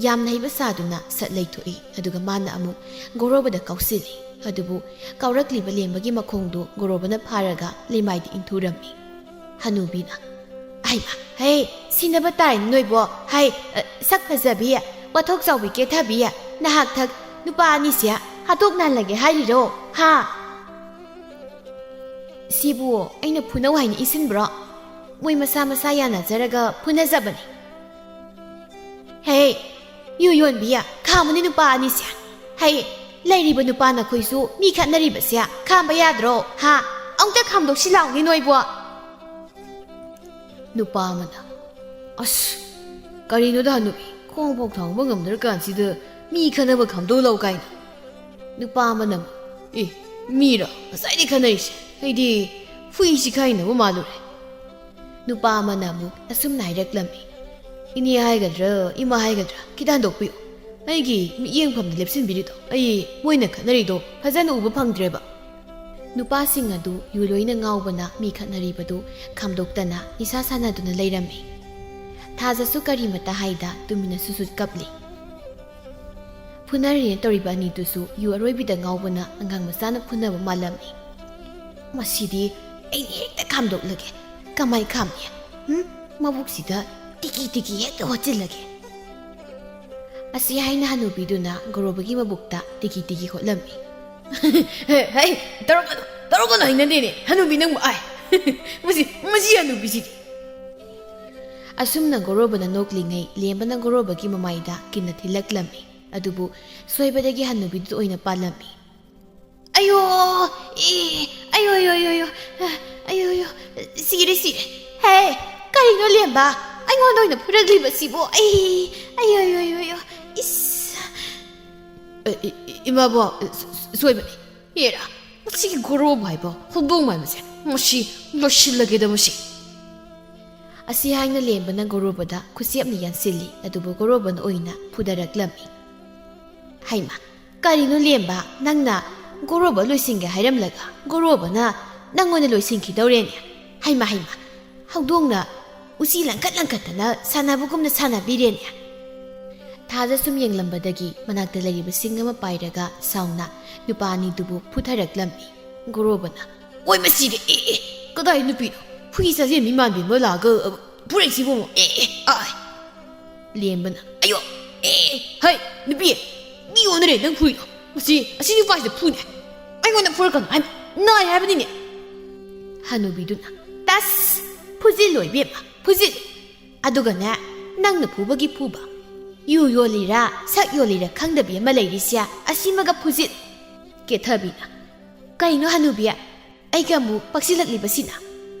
ꯌꯥꯝꯅ ꯍꯩꯕ ꯁꯥꯗꯨꯅ ꯁꯠ ꯂꯩꯊꯣꯛꯏ, ꯑꯗꯨꯒ ꯃꯥꯅ ꯑꯃꯨꯛ ꯒꯣꯔꯣꯕꯗ ꯀꯥꯎꯁꯤꯜꯂꯤ꯫ ꯑꯗꯨꯕꯨ ꯀꯥꯎꯔꯛꯂꯤꯕ ꯂꯦꯝꯕꯒꯤ ꯃꯈꯣꯡꯗꯨ ꯒꯣꯔꯣꯕꯅ ꯐꯥꯔꯒ ꯂꯩꯃꯥꯏꯗ ꯏꯟꯊꯨꯔꯝꯃꯤ꯫ ꯍꯅꯨꯕꯤꯅ, "ꯍꯩꯃꯥ, ꯍꯩ, ꯁꯤꯟꯅꯕ ꯇꯥꯔꯦ ꯅꯣꯏꯕꯣ꯫ ꯍꯩ, ꯑ, ꯁꯛ ꯐꯖꯕꯤ, ꯋꯥꯊꯣꯛ ꯆꯥꯎꯕꯤ ꯀꯦꯊꯕꯤ, ꯅꯍꯥꯛ ꯊꯛ ꯅꯨꯄꯥ ꯑꯅꯤꯁꯦ ꯍꯥꯠꯇꯣꯛꯅꯍꯜꯂꯒꯦ ꯍꯥꯏꯔꯤꯔꯣ? ꯍꯥ?" "ꯁꯤꯕꯨ ꯑꯩꯅ ꯐꯨꯅꯧ ꯍꯥꯏꯅ ꯏꯁꯤꯟꯕ꯭ꯔꯣ? ꯃꯣꯏ ꯃꯁꯥ ꯃꯁꯥ ꯌꯥꯅꯖꯔꯒ ꯐꯨꯅꯖꯕꯅꯤ꯫" "ꯍꯦ, ꯌꯨ ꯌꯣꯟꯕꯤ, ꯈꯥꯝꯃꯨꯅꯦ ꯅꯨꯄꯥ ꯑꯅꯤꯁꯦ꯫ ꯍꯩ, ꯂꯩꯔꯤꯕ ꯅꯨꯄꯥ ꯅꯈꯣꯏꯁꯨ ꯃꯤ ꯈꯠꯅꯔꯤꯕꯁꯦ ꯈꯥꯝꯕ ꯌꯥꯗ꯭ꯔꯣ? ꯍꯥ? ꯑꯃꯨꯛꯇ ꯈꯥꯝꯗꯣꯛꯁꯤ ꯂꯥꯎꯅꯦ ꯅꯣꯏꯕꯣ꯫" ꯅꯨꯄꯥ ꯑꯃꯅ, "ꯑꯁ, ꯀꯔꯤꯅꯣꯗ ꯍꯅꯨꯕꯤ, ꯈꯣꯡ ꯐꯥꯎ ꯊꯥꯡꯕ ꯉꯝꯗ꯭ꯔꯀꯥꯟꯁꯤꯗ ꯃꯤ ꯈꯠꯅꯕ ꯈꯥꯝꯗꯣꯛ ꯂꯥꯎ ꯀꯥꯏꯅ?" ꯅꯨꯄꯥ ꯑꯃꯅ ꯑꯃꯨꯛ, "ꯑꯦ, ꯃꯤꯔꯣ ꯉꯁꯥꯏꯗꯤ ꯈꯠꯅꯔꯤꯁꯦ? ꯑꯩꯗꯤ ꯍꯨꯏꯁꯤ ꯈꯥꯏꯅꯕ ꯃꯥꯜꯂꯨꯔꯦ꯫ ꯅꯨꯄꯥ ꯑꯃꯅ ꯑꯃꯨꯛ ꯑꯁꯨꯝꯅ ꯍꯥꯏꯔꯛꯂꯝꯃꯤ, "ꯏꯅꯦ ꯍꯥꯏꯒꯗ꯭ꯔꯥ, ꯏꯃꯥ ꯍꯥꯏꯒꯗ꯭ꯔꯥ, ꯈꯤꯇ ꯍꯟꯗꯣꯛꯄꯤꯌꯨ꯫ ꯑꯩꯒꯤ ꯃꯤꯠꯌꯦꯡꯐꯝꯗ ꯂꯦꯞꯁꯤꯟꯕꯤꯔꯤꯗꯣ, ꯑꯩ ꯃꯣꯏꯅ ꯈꯠꯅꯔꯤꯗꯣ ꯐꯖꯅ ꯎꯕ ꯐꯪꯗ꯭ꯔꯦꯕ"꯫ ꯅꯨꯄꯥꯁꯤꯡ ꯑꯗꯨ ꯌꯨ ꯂꯣꯏꯅ ꯉꯥꯎꯕꯅ ꯃꯤ ꯈꯠꯅꯔꯤꯕꯗꯨ ꯈꯥꯝꯗꯣꯛꯇꯅ ꯅꯤꯁꯥ ꯁꯥꯟꯅꯗꯨꯅ ꯂꯩꯔꯝꯃꯤ꯫ ꯊꯥꯖꯁꯨ ꯀꯔꯤꯃꯇ ꯍꯥꯏꯗ ꯇꯨꯃꯤꯟꯅ ꯁꯨꯁꯨꯠ ꯀꯞꯂꯤ꯫ ꯐꯨꯅꯔꯦꯅ ꯇꯧꯔꯤꯕ ꯑꯅꯤꯗꯨꯁꯨ ꯌꯨ ꯑꯔꯣꯏꯕꯤꯗ ꯉꯥꯎꯕꯅ ꯑꯉꯥꯡ ꯃꯆꯥꯅ ꯐꯨꯅꯕ ꯃꯥꯜꯂꯝꯃꯤ꯫ "ꯃꯁꯤꯗꯤ ꯑꯩꯅ ꯍꯦꯛꯇ ꯈꯥꯝꯗꯣꯛꯂꯒꯦ꯫ ꯀꯃꯥꯏ ꯈꯥꯝꯅꯤ? ꯎꯝ? ꯃꯕꯨꯛꯁꯤꯗ ꯇꯤꯀꯤ ꯇꯤꯀꯤ ꯍꯦꯛꯇ ꯍꯣꯠꯆꯤꯜꯂꯒꯦ"꯫ ꯑꯁꯤ ꯍꯥꯏꯅ ꯍꯅꯨꯕꯤꯗꯨꯅ ꯒꯣꯔꯣꯕꯒꯤ ꯃꯕꯨꯛꯇ ꯇꯤꯀꯤ ꯇꯤꯀꯤ ꯍꯣꯠꯂꯝꯃꯤ꯫ "ꯍꯦ, ꯍꯦ, ꯇꯧꯔꯛꯀꯅꯨ, ꯇꯧꯔꯛꯀꯅꯨ, ꯍꯩꯅꯗꯦꯅꯦ, ꯍꯅꯨꯕꯤ ꯅꯪꯕꯨ, ꯑꯥꯏ꯫ ꯃꯁꯤ, ꯃꯁꯤ ꯍꯅꯨꯕꯤꯁꯤꯗꯤ"꯫ ꯑꯁꯨꯝꯅ ꯒꯣꯔꯣꯕꯅ ꯅꯣꯛꯂꯤꯉꯩ ꯂꯦꯝꯕꯅ ꯒꯣꯔꯣꯕꯒꯤ ꯃꯃꯥꯏꯗ ꯀꯤꯟꯅ ꯊꯤꯜꯂꯛꯂꯝꯃꯤ꯫ ꯑꯗꯨꯕꯨ ꯁꯣꯏꯕꯗꯒꯤ ꯍꯅꯨꯕꯤꯗꯨꯗ ꯑꯣꯏꯅ ꯄꯥꯜꯂꯝꯃꯤ꯫ "ꯑꯌꯣ! ꯑꯦ! ꯑꯌꯣ, ꯑꯌꯣ, ꯑꯌꯣ, ꯑꯌꯣ! ꯑꯌꯣ, ꯑꯌꯣ! ꯁꯤꯔꯦ, ꯁꯤꯔꯦ! ꯍꯦ! ꯀꯔꯤꯅꯣ ꯂꯦꯝꯕ? ꯑꯩꯉꯣꯟꯗ ꯑꯣꯏꯅ ꯐꯨꯔꯛꯂꯤꯕꯁꯤꯕꯨ? ꯑꯩ! ꯑꯌꯣ, ꯑꯌꯣ, ꯑꯌꯣ, ꯑꯌꯣ! ꯏꯁ!" ꯑꯦ, ꯏ-, ꯏ-, ꯏꯃꯥꯕꯣꯛ, ꯁ-, ꯁ-, ꯁꯣꯏꯕꯅꯤ꯫ ꯍꯦꯔꯥ, ꯃꯁꯤꯒꯤ ꯒꯣꯔꯣꯕ ꯍꯥꯏꯕ ꯍꯧꯗꯣꯡ ꯍꯥꯏꯕꯁꯦ, ꯃꯁꯤ ꯂꯣꯏꯁꯤꯜꯂꯒꯦꯗ ꯃꯁꯤ꯫ ꯑꯁꯤ ꯍꯥꯏꯅ ꯂꯦꯝꯕꯅ ꯒꯣꯔꯣꯕꯗ ꯈꯨꯠꯁꯦꯞꯅ ꯌꯥꯟꯁꯤꯜꯂꯤ, ꯑꯗꯨꯕꯨ ꯒꯣꯔꯣꯕꯅ ꯑꯣꯏꯅ ꯐꯨꯗꯔꯛꯂꯝꯃꯤ꯫ "ꯍꯩꯃꯥ, ꯀꯔꯤꯅꯣ ꯂꯦꯝꯕ, ꯅꯪꯅ ꯒꯣꯔꯣꯕ ꯂꯣꯏꯁꯤꯟꯒꯦ ꯍꯥꯏꯔꯝꯂꯒ ꯒꯣꯔꯣꯕꯅ ꯅꯪꯉꯣꯟꯗ ꯂꯣꯏꯁꯤꯟꯈꯤꯗꯧꯔꯦꯅꯦ? ꯍꯩꯃꯥ, ꯍꯩꯃꯥ, ꯍꯧꯗꯣꯡꯅ ꯎꯆꯤ ꯂꯪꯈꯠ ꯂꯪꯈꯠꯇꯅ ꯁꯥꯟꯅꯕꯒꯨꯝꯅ ꯁꯥꯟꯅꯕꯤꯔꯦꯅꯦ"꯫ ꯊꯥꯖ ꯁꯨꯝ ꯌꯦꯡꯂꯝꯕꯗꯒꯤ ꯃꯅꯥꯛꯇ ꯂꯩꯔꯤꯕ ꯁꯤꯡ ꯑꯃ ꯄꯥꯏꯔꯒ ꯁꯥꯎꯅ ꯅꯨꯄꯥ ꯑꯅꯤꯗꯨꯕꯨ ꯐꯨꯊꯔꯛꯂꯝꯃꯤ꯫ ꯒꯣꯔꯣꯕꯅ, "ꯑꯣꯏ ꯃꯁꯤꯗꯤ, ꯑꯦ, ꯑꯦ, ꯀꯗꯥꯏ ꯅꯨꯄꯤꯅꯣ? ꯍꯨꯏ ꯆꯥꯖꯦꯟꯕꯤ ꯃꯥꯟꯕꯤ ꯑꯃ ꯂꯥꯛꯑꯒ, ꯑ, ꯐꯨꯔꯛꯏꯁꯤꯕꯣ? ꯑꯦ, ꯑꯦ, ꯑꯥꯏ!" ꯂꯦꯝꯕꯅ, "ꯑꯌꯣ! ꯑꯦ, ꯍꯩ, ꯅꯨꯄꯤ! ꯃꯤ ꯑꯣꯟꯅꯔꯦ ꯅꯪ ꯐꯨꯔꯤꯗꯣ! ꯃꯁꯤ, ꯑꯁꯤ ꯅꯨꯄꯥꯁꯤꯗ ꯐꯨꯅꯦ! ꯑꯩꯉꯣꯟꯗ ꯐꯨꯔꯛꯀꯅꯨ ꯍꯥꯏꯕ! ꯅꯥꯏ ꯍꯥꯏꯕꯅꯤꯅꯦ!" ꯍꯅꯨꯕꯤꯗꯨꯅ, "ꯇꯁ! ꯐꯨꯖꯤꯜꯂꯣ ꯏꯕꯦꯝꯃ, ꯐꯨꯖꯤꯜꯂꯨ! ꯑꯗꯨꯒꯅꯦ, ꯅꯪꯅ ꯐꯨꯕꯒꯤ ꯐꯨꯕ, ꯌꯨ ꯌꯣꯜꯂꯤꯔꯥ, ꯁꯛ ꯌꯣꯜꯂꯤꯔꯥ ꯈꯪꯗꯕꯤ ꯑꯃ ꯂꯩꯔꯤꯁꯦ, ꯑꯁꯤꯃꯒ ꯐꯨꯖꯤꯜꯂꯨ!" ꯀꯦꯊꯕꯤꯅ, "ꯀꯩꯅꯣ ꯍꯅꯨꯕꯤ? ꯑꯩꯒ ꯑꯃꯨꯛ ꯄꯛꯁꯤꯜꯂꯛꯂꯤꯕꯁꯤꯅ?"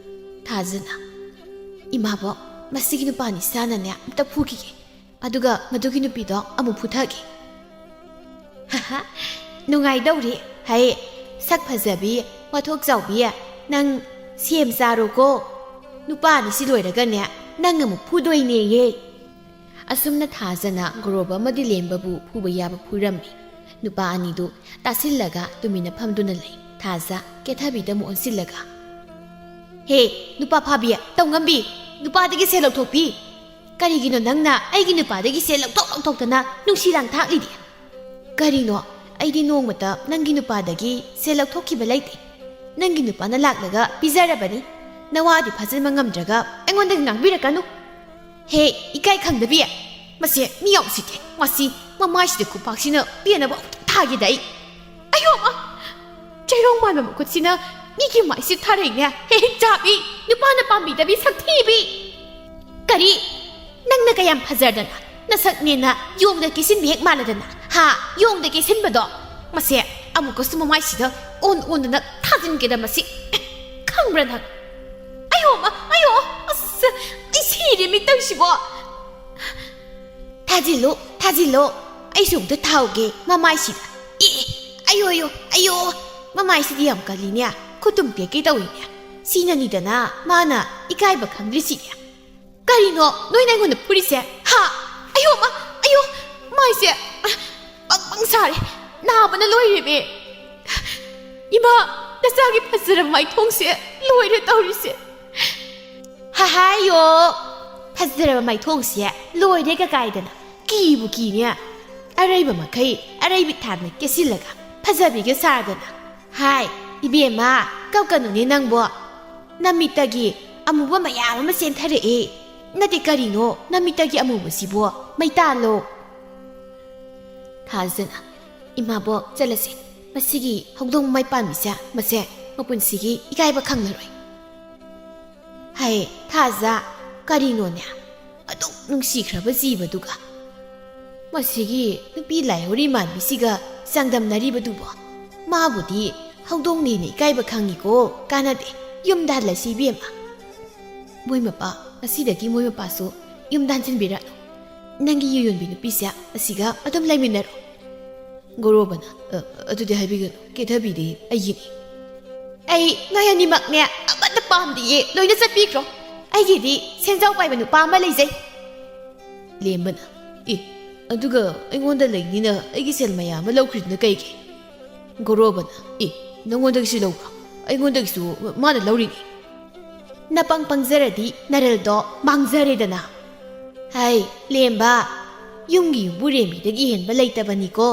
ꯊꯥꯖꯅ, "ꯏꯃꯥꯕꯣꯛ, ꯃꯁꯤꯒꯤ ꯅꯨꯄꯥ ꯅꯤꯁꯥꯅꯅꯦ ꯑꯝꯇ ꯐꯨꯈꯤꯒꯦ, ꯑꯗꯨꯒ ꯃꯗꯨꯒꯤ ꯅꯨꯄꯤꯗꯣ ꯑꯃꯨꯛ ꯐꯨꯊꯒꯦ"꯫ "ꯍꯥꯍꯥ, ꯅꯨꯡꯉꯥꯏꯗꯧꯔꯤ꯫ ꯍꯩ, ꯁꯛ ꯐꯖꯕꯤ, ꯋꯥꯊꯣꯛ ꯆꯥꯎꯕꯤ, ꯅꯪ "ꯁꯦꯝ ꯆꯥꯔꯣꯀꯣ, ꯅꯨꯄꯥ ꯑꯅꯤꯁꯤ ꯂꯣꯏꯔꯒꯅꯦ ꯅꯪ ꯑꯃꯨꯛ ꯐꯨꯗꯣꯏꯅꯦꯌꯦ"꯫ ꯑꯁꯨꯝꯅ ꯊꯥꯖꯅ ꯒꯣꯔꯣꯕ ꯑꯃꯗꯤ ꯂꯦꯝꯕꯕꯨ ꯐꯨꯕ ꯌꯥꯕ ꯐꯨꯔꯝꯃꯤ꯫ ꯅꯨꯄꯥ ꯑꯅꯤꯗꯨ ꯇꯥꯁꯤꯜꯂꯒ ꯇꯨꯃꯤꯟꯅ ꯐꯝꯗꯨꯅ ꯂꯩ꯫ ꯊꯥꯖ ꯀꯦꯊꯕꯤꯗ ꯑꯃꯨꯛ ꯑꯣꯟꯁꯤꯜꯂꯒ, "ꯍꯦ, ꯅꯨꯄꯥ ꯐꯥꯕꯤ, ꯇꯧꯉꯝꯕꯤ, ꯅꯨꯄꯥꯗꯒꯤ ꯁꯦꯜ ꯂꯧꯊꯣꯛꯄꯤ! ꯀꯔꯤꯒꯤꯅꯣ ꯅꯪꯅ ꯑꯩꯒꯤ ꯅꯨꯄꯥꯗꯒꯤ ꯁꯦꯜ ꯂꯧꯊꯣꯛ ꯂꯧꯊꯣꯛꯇꯅ ꯅꯨꯡꯁꯤ ꯂꯥꯡ ꯊꯥꯛꯂꯤꯗꯤ?" "ꯀꯔꯤꯅꯣ? ꯑꯩꯗꯤ ꯅꯣꯡꯃꯇ ꯅꯪꯒꯤ ꯅꯨꯄꯥꯗꯒꯤ ꯁꯦꯜ ꯂꯧꯊꯣꯛꯈꯤꯕ ꯂꯩꯇꯦ꯫ ꯅꯪꯒꯤ ꯅꯨꯄꯥꯅ ꯂꯥꯛꯂꯒ ꯄꯤꯖꯔꯕꯅꯤ꯫ ꯅꯋꯥꯗꯤ ꯐꯥꯖꯤꯟꯕ ꯉꯝꯗ꯭ꯔꯒ ꯑꯩꯉꯣꯟꯗꯒ ꯉꯥꯡꯕꯤꯔꯛꯀꯅꯨ꯫ ꯍꯦ, ꯏꯀꯥꯏ ꯈꯪꯗꯕꯤ! ꯃꯁꯦ ꯃꯤ ꯌꯥꯝ ꯎꯁꯤꯠꯇꯦ꯫ ꯃꯁꯤ ꯃꯃꯥꯏꯁꯤꯗ ꯈꯨꯄꯥꯛꯁꯤꯅ ꯄꯦꯟꯅꯕ ꯑꯃꯨꯛꯇꯪ ꯊꯥꯒꯦꯗ ꯑꯩ꯫ ꯑꯌꯣ ꯃꯥ! ꯆꯩꯔꯣꯡ ꯃꯥꯟꯕ ꯃꯈꯨꯠꯁꯤꯅ ꯃꯤꯒꯤ ꯃꯥꯏꯁꯤ ꯊꯥꯔꯛꯏꯅꯦ꯫ ꯍꯦ, ꯍꯤꯡꯆꯥꯕꯤ! ꯅꯨꯄꯥꯅ ꯄꯥꯝꯕꯤꯗꯕꯤ ꯁꯛꯊꯤꯕꯤ!" "ꯀꯔꯤ? ꯅꯪꯅ ꯀꯌꯥꯝ ꯐꯖꯔꯗꯅ ꯅꯁꯛꯅꯦꯅ ꯌꯣꯡꯗ ꯀꯦꯁꯤꯟꯕꯤ ꯍꯦꯛ ꯃꯥꯜꯂꯗꯅ, ꯍꯥ? ꯌꯣꯡꯗ ꯀꯦꯁꯤꯟꯕꯗꯣ꯫ ꯃꯁꯦ ꯑꯃꯨꯛꯀꯁꯨ ꯃꯃꯥꯏꯁꯤꯗ ꯑꯣꯟ ꯑꯣꯟꯗꯅ ꯊꯥꯖꯤꯟꯒꯦꯗ ꯃꯁꯤ꯫ ꯈꯪꯕ꯭ꯔꯥ ꯅꯪ? ꯑꯌꯣ ꯃꯥ! ꯑꯌꯣ! ꯑꯁ! ꯑꯩ ꯁꯤꯔꯦ ꯃꯤ ꯇꯧꯔꯤꯁꯤꯕꯣ!" "ꯊꯥꯖꯤꯜꯂꯨ, ꯊꯥꯖꯤꯜꯂꯨ꯫ ꯑꯩꯁꯨ ꯑꯝꯇ ꯊꯥꯍꯧꯒꯦ ꯃꯃꯥꯏꯁꯤꯗ꯫ ꯑꯦ! ꯑꯌꯣ, ꯑꯌꯣ, ꯑꯌꯣ! ꯃꯃꯥꯏꯁꯤꯗꯤ ꯌꯥꯝ ꯀꯜꯂꯤꯅꯦ꯫ ꯈꯨꯇꯨꯝ ꯇꯦꯛꯀꯦ ꯇꯧꯏꯅꯦ꯫ ꯁꯤꯅꯅꯤꯗꯅ ꯃꯥꯅ ꯏꯀꯥꯏꯕ ꯈꯪꯗ꯭ꯔꯤꯁꯤꯗꯤ꯫ ꯀꯔꯤꯅꯣ ꯅꯣꯏꯅ ꯑꯩꯉꯣꯟꯗ ꯐꯨꯔꯤꯁꯦ? ꯍꯥ? ꯑꯌꯣ ꯃꯥ! ꯑꯌꯣ! ꯃꯥꯏꯁꯦ ꯕꯪ ꯕꯪ ꯁꯥꯔꯦ꯫ ꯅꯥꯕꯅ ꯂꯣꯏꯔꯦꯃꯦ꯫ ꯏꯃꯥ! ꯅꯆꯥꯒꯤ ꯐꯖꯔꯕ ꯃꯥꯏꯊꯣꯡꯁꯦ ꯂꯣꯏꯔꯦ ꯇꯧꯔꯤꯁꯦ꯫" "ꯍꯥꯍꯥꯌꯣ! ꯐꯖꯔꯕ ꯃꯥꯏꯊꯣꯡꯁꯦ ꯂꯣꯏꯔꯦ ꯀꯀꯥꯏꯗꯅ꯫ ꯀꯤꯕꯨ ꯀꯤꯅꯦ꯫ ꯑꯔꯩꯕ ꯃꯈꯩ ꯑꯔꯩꯕꯤ ꯊꯥꯟꯅ ꯀꯦꯁꯤꯜꯂꯒ ꯐꯖꯕꯤꯒ ꯁꯥꯗꯅ꯫ ꯍꯥꯏ, ꯏꯕꯦꯝꯃ, ꯀꯞꯀꯅꯨꯅꯦ ꯅꯪꯕꯣ꯫ ꯅꯃꯤꯠꯇꯒꯤ ꯑꯃꯨꯕ ꯃꯌꯥꯝ ꯑꯃ ꯆꯦꯟꯊꯔꯛꯑꯦ꯫ ꯅꯠꯇꯦ, ꯀꯔꯤꯅꯣ ꯅꯃꯤꯠꯇꯒꯤ ꯑꯃꯨꯕꯁꯤꯕꯣ? ꯃꯩ ꯇꯥꯜꯂꯣ꯫" ꯊꯥꯖꯅ, "ꯏꯃꯥꯕꯣꯛ, ꯆꯠꯂꯁꯦ꯫ ꯃꯁꯤꯒꯤ ꯍꯧꯗꯣꯡ ꯃꯃꯥꯏ ꯄꯥꯟꯕꯤꯁꯦ, ꯃꯁꯦ ꯃꯄꯨꯟꯁꯤꯒꯤ ꯏꯀꯥꯏꯕ ꯈꯪꯂꯔꯣꯏ꯫" ꯍꯥꯏ, ꯊꯥꯖ, ꯀꯔꯤꯅꯣꯅꯦ? ꯑꯗꯨꯛ ꯅꯨꯡꯁꯤꯈ꯭ꯔꯕ ꯖꯤꯕꯗꯨꯒ ꯃꯁꯤꯒꯤ ꯅꯨꯄꯤ ꯂꯥꯏꯍꯧꯔꯤ ꯃꯥꯟꯕꯤꯁꯤꯒ ꯆꯥꯡꯗꯝꯅꯔꯤꯕꯗꯨꯕꯣ? ꯃꯥꯕꯨꯗꯤ ꯍꯧꯗꯣꯡꯅ ꯍꯦꯟꯅ ꯏꯀꯥꯏꯕ ꯈꯪꯉꯤꯀꯣ꯫ ꯀꯥꯟꯅꯗꯦ, ꯌꯨꯝꯗ ꯍꯜꯂꯁꯤ ꯏꯕꯦꯝꯃ꯫ ꯃꯣꯏ ꯃꯄꯥ, ꯉꯁꯤꯗꯒꯤ ꯃꯣꯏ ꯃꯄꯥꯁꯨ ꯌꯨꯝꯗ ꯍꯟꯖꯤꯟꯕꯤꯔꯛꯑꯅꯨ꯫ ꯅꯪꯒꯤ ꯌꯨ ꯌꯣꯟꯕꯤ ꯅꯨꯄꯤꯁꯦ ꯑꯁꯤꯒ ꯑꯗꯨꯝ ꯂꯩꯃꯤꯟꯅꯔꯣ꯫ ꯒꯣꯔꯣꯕꯅ, "ꯑ, ꯑꯗꯨꯗꯤ ꯍꯥꯏꯕꯤꯒꯅꯨ, ꯀꯦꯊꯕꯤꯗꯤ ꯑꯩꯒꯤꯅꯤ꯫" ꯑꯩ ꯅꯣꯏ ꯑꯅꯤꯃꯛꯅꯦ ꯑꯃꯠꯇ ꯄꯥꯝꯗꯤꯌꯦ, ꯂꯣꯏꯅ ꯆꯠꯄꯤꯈ꯭ꯔꯣ꯫ ꯑꯩꯒꯤꯗꯤ ꯁꯦꯟꯖꯥꯎ ꯄꯥꯏꯕ ꯅꯨꯄꯥ ꯑꯃ ꯂꯩꯖꯩ꯫ ꯂꯦꯝꯕꯅ, "ꯑꯦ, ꯑꯗꯨꯒ ꯑꯩꯉꯣꯟꯗ ꯂꯩꯅꯤꯅ ꯑꯩꯒꯤ ꯁꯦꯜ ꯃꯌꯥꯝ ꯑꯃ ꯂꯧꯈ꯭ꯔꯤꯗꯨꯅ ꯀꯩꯒꯤ?" ꯒꯣꯔꯣꯕꯅ, "ꯑꯦ, ꯅꯉꯣꯟꯗꯒꯤꯁꯨ ꯂꯧꯕ꯭ꯔꯣ? ꯑꯩꯉꯣꯟꯗꯒꯤꯁꯨ ꯃꯥꯅ ꯂꯧꯔꯤꯅꯤ꯫" ꯅꯄꯪ ꯄꯪꯖꯔꯗꯤ ꯅꯔꯜꯗꯣ ꯃꯥꯡꯖꯔꯦꯗꯅ꯫ ꯍꯩ, ꯂꯦꯝꯕ, ꯌꯨꯝꯒꯤ ꯌꯨꯝꯕꯨꯔꯦꯝꯕꯤꯗꯒꯤ ꯍꯦꯟꯕ ꯂꯩꯇꯕꯅꯤꯀꯣ꯫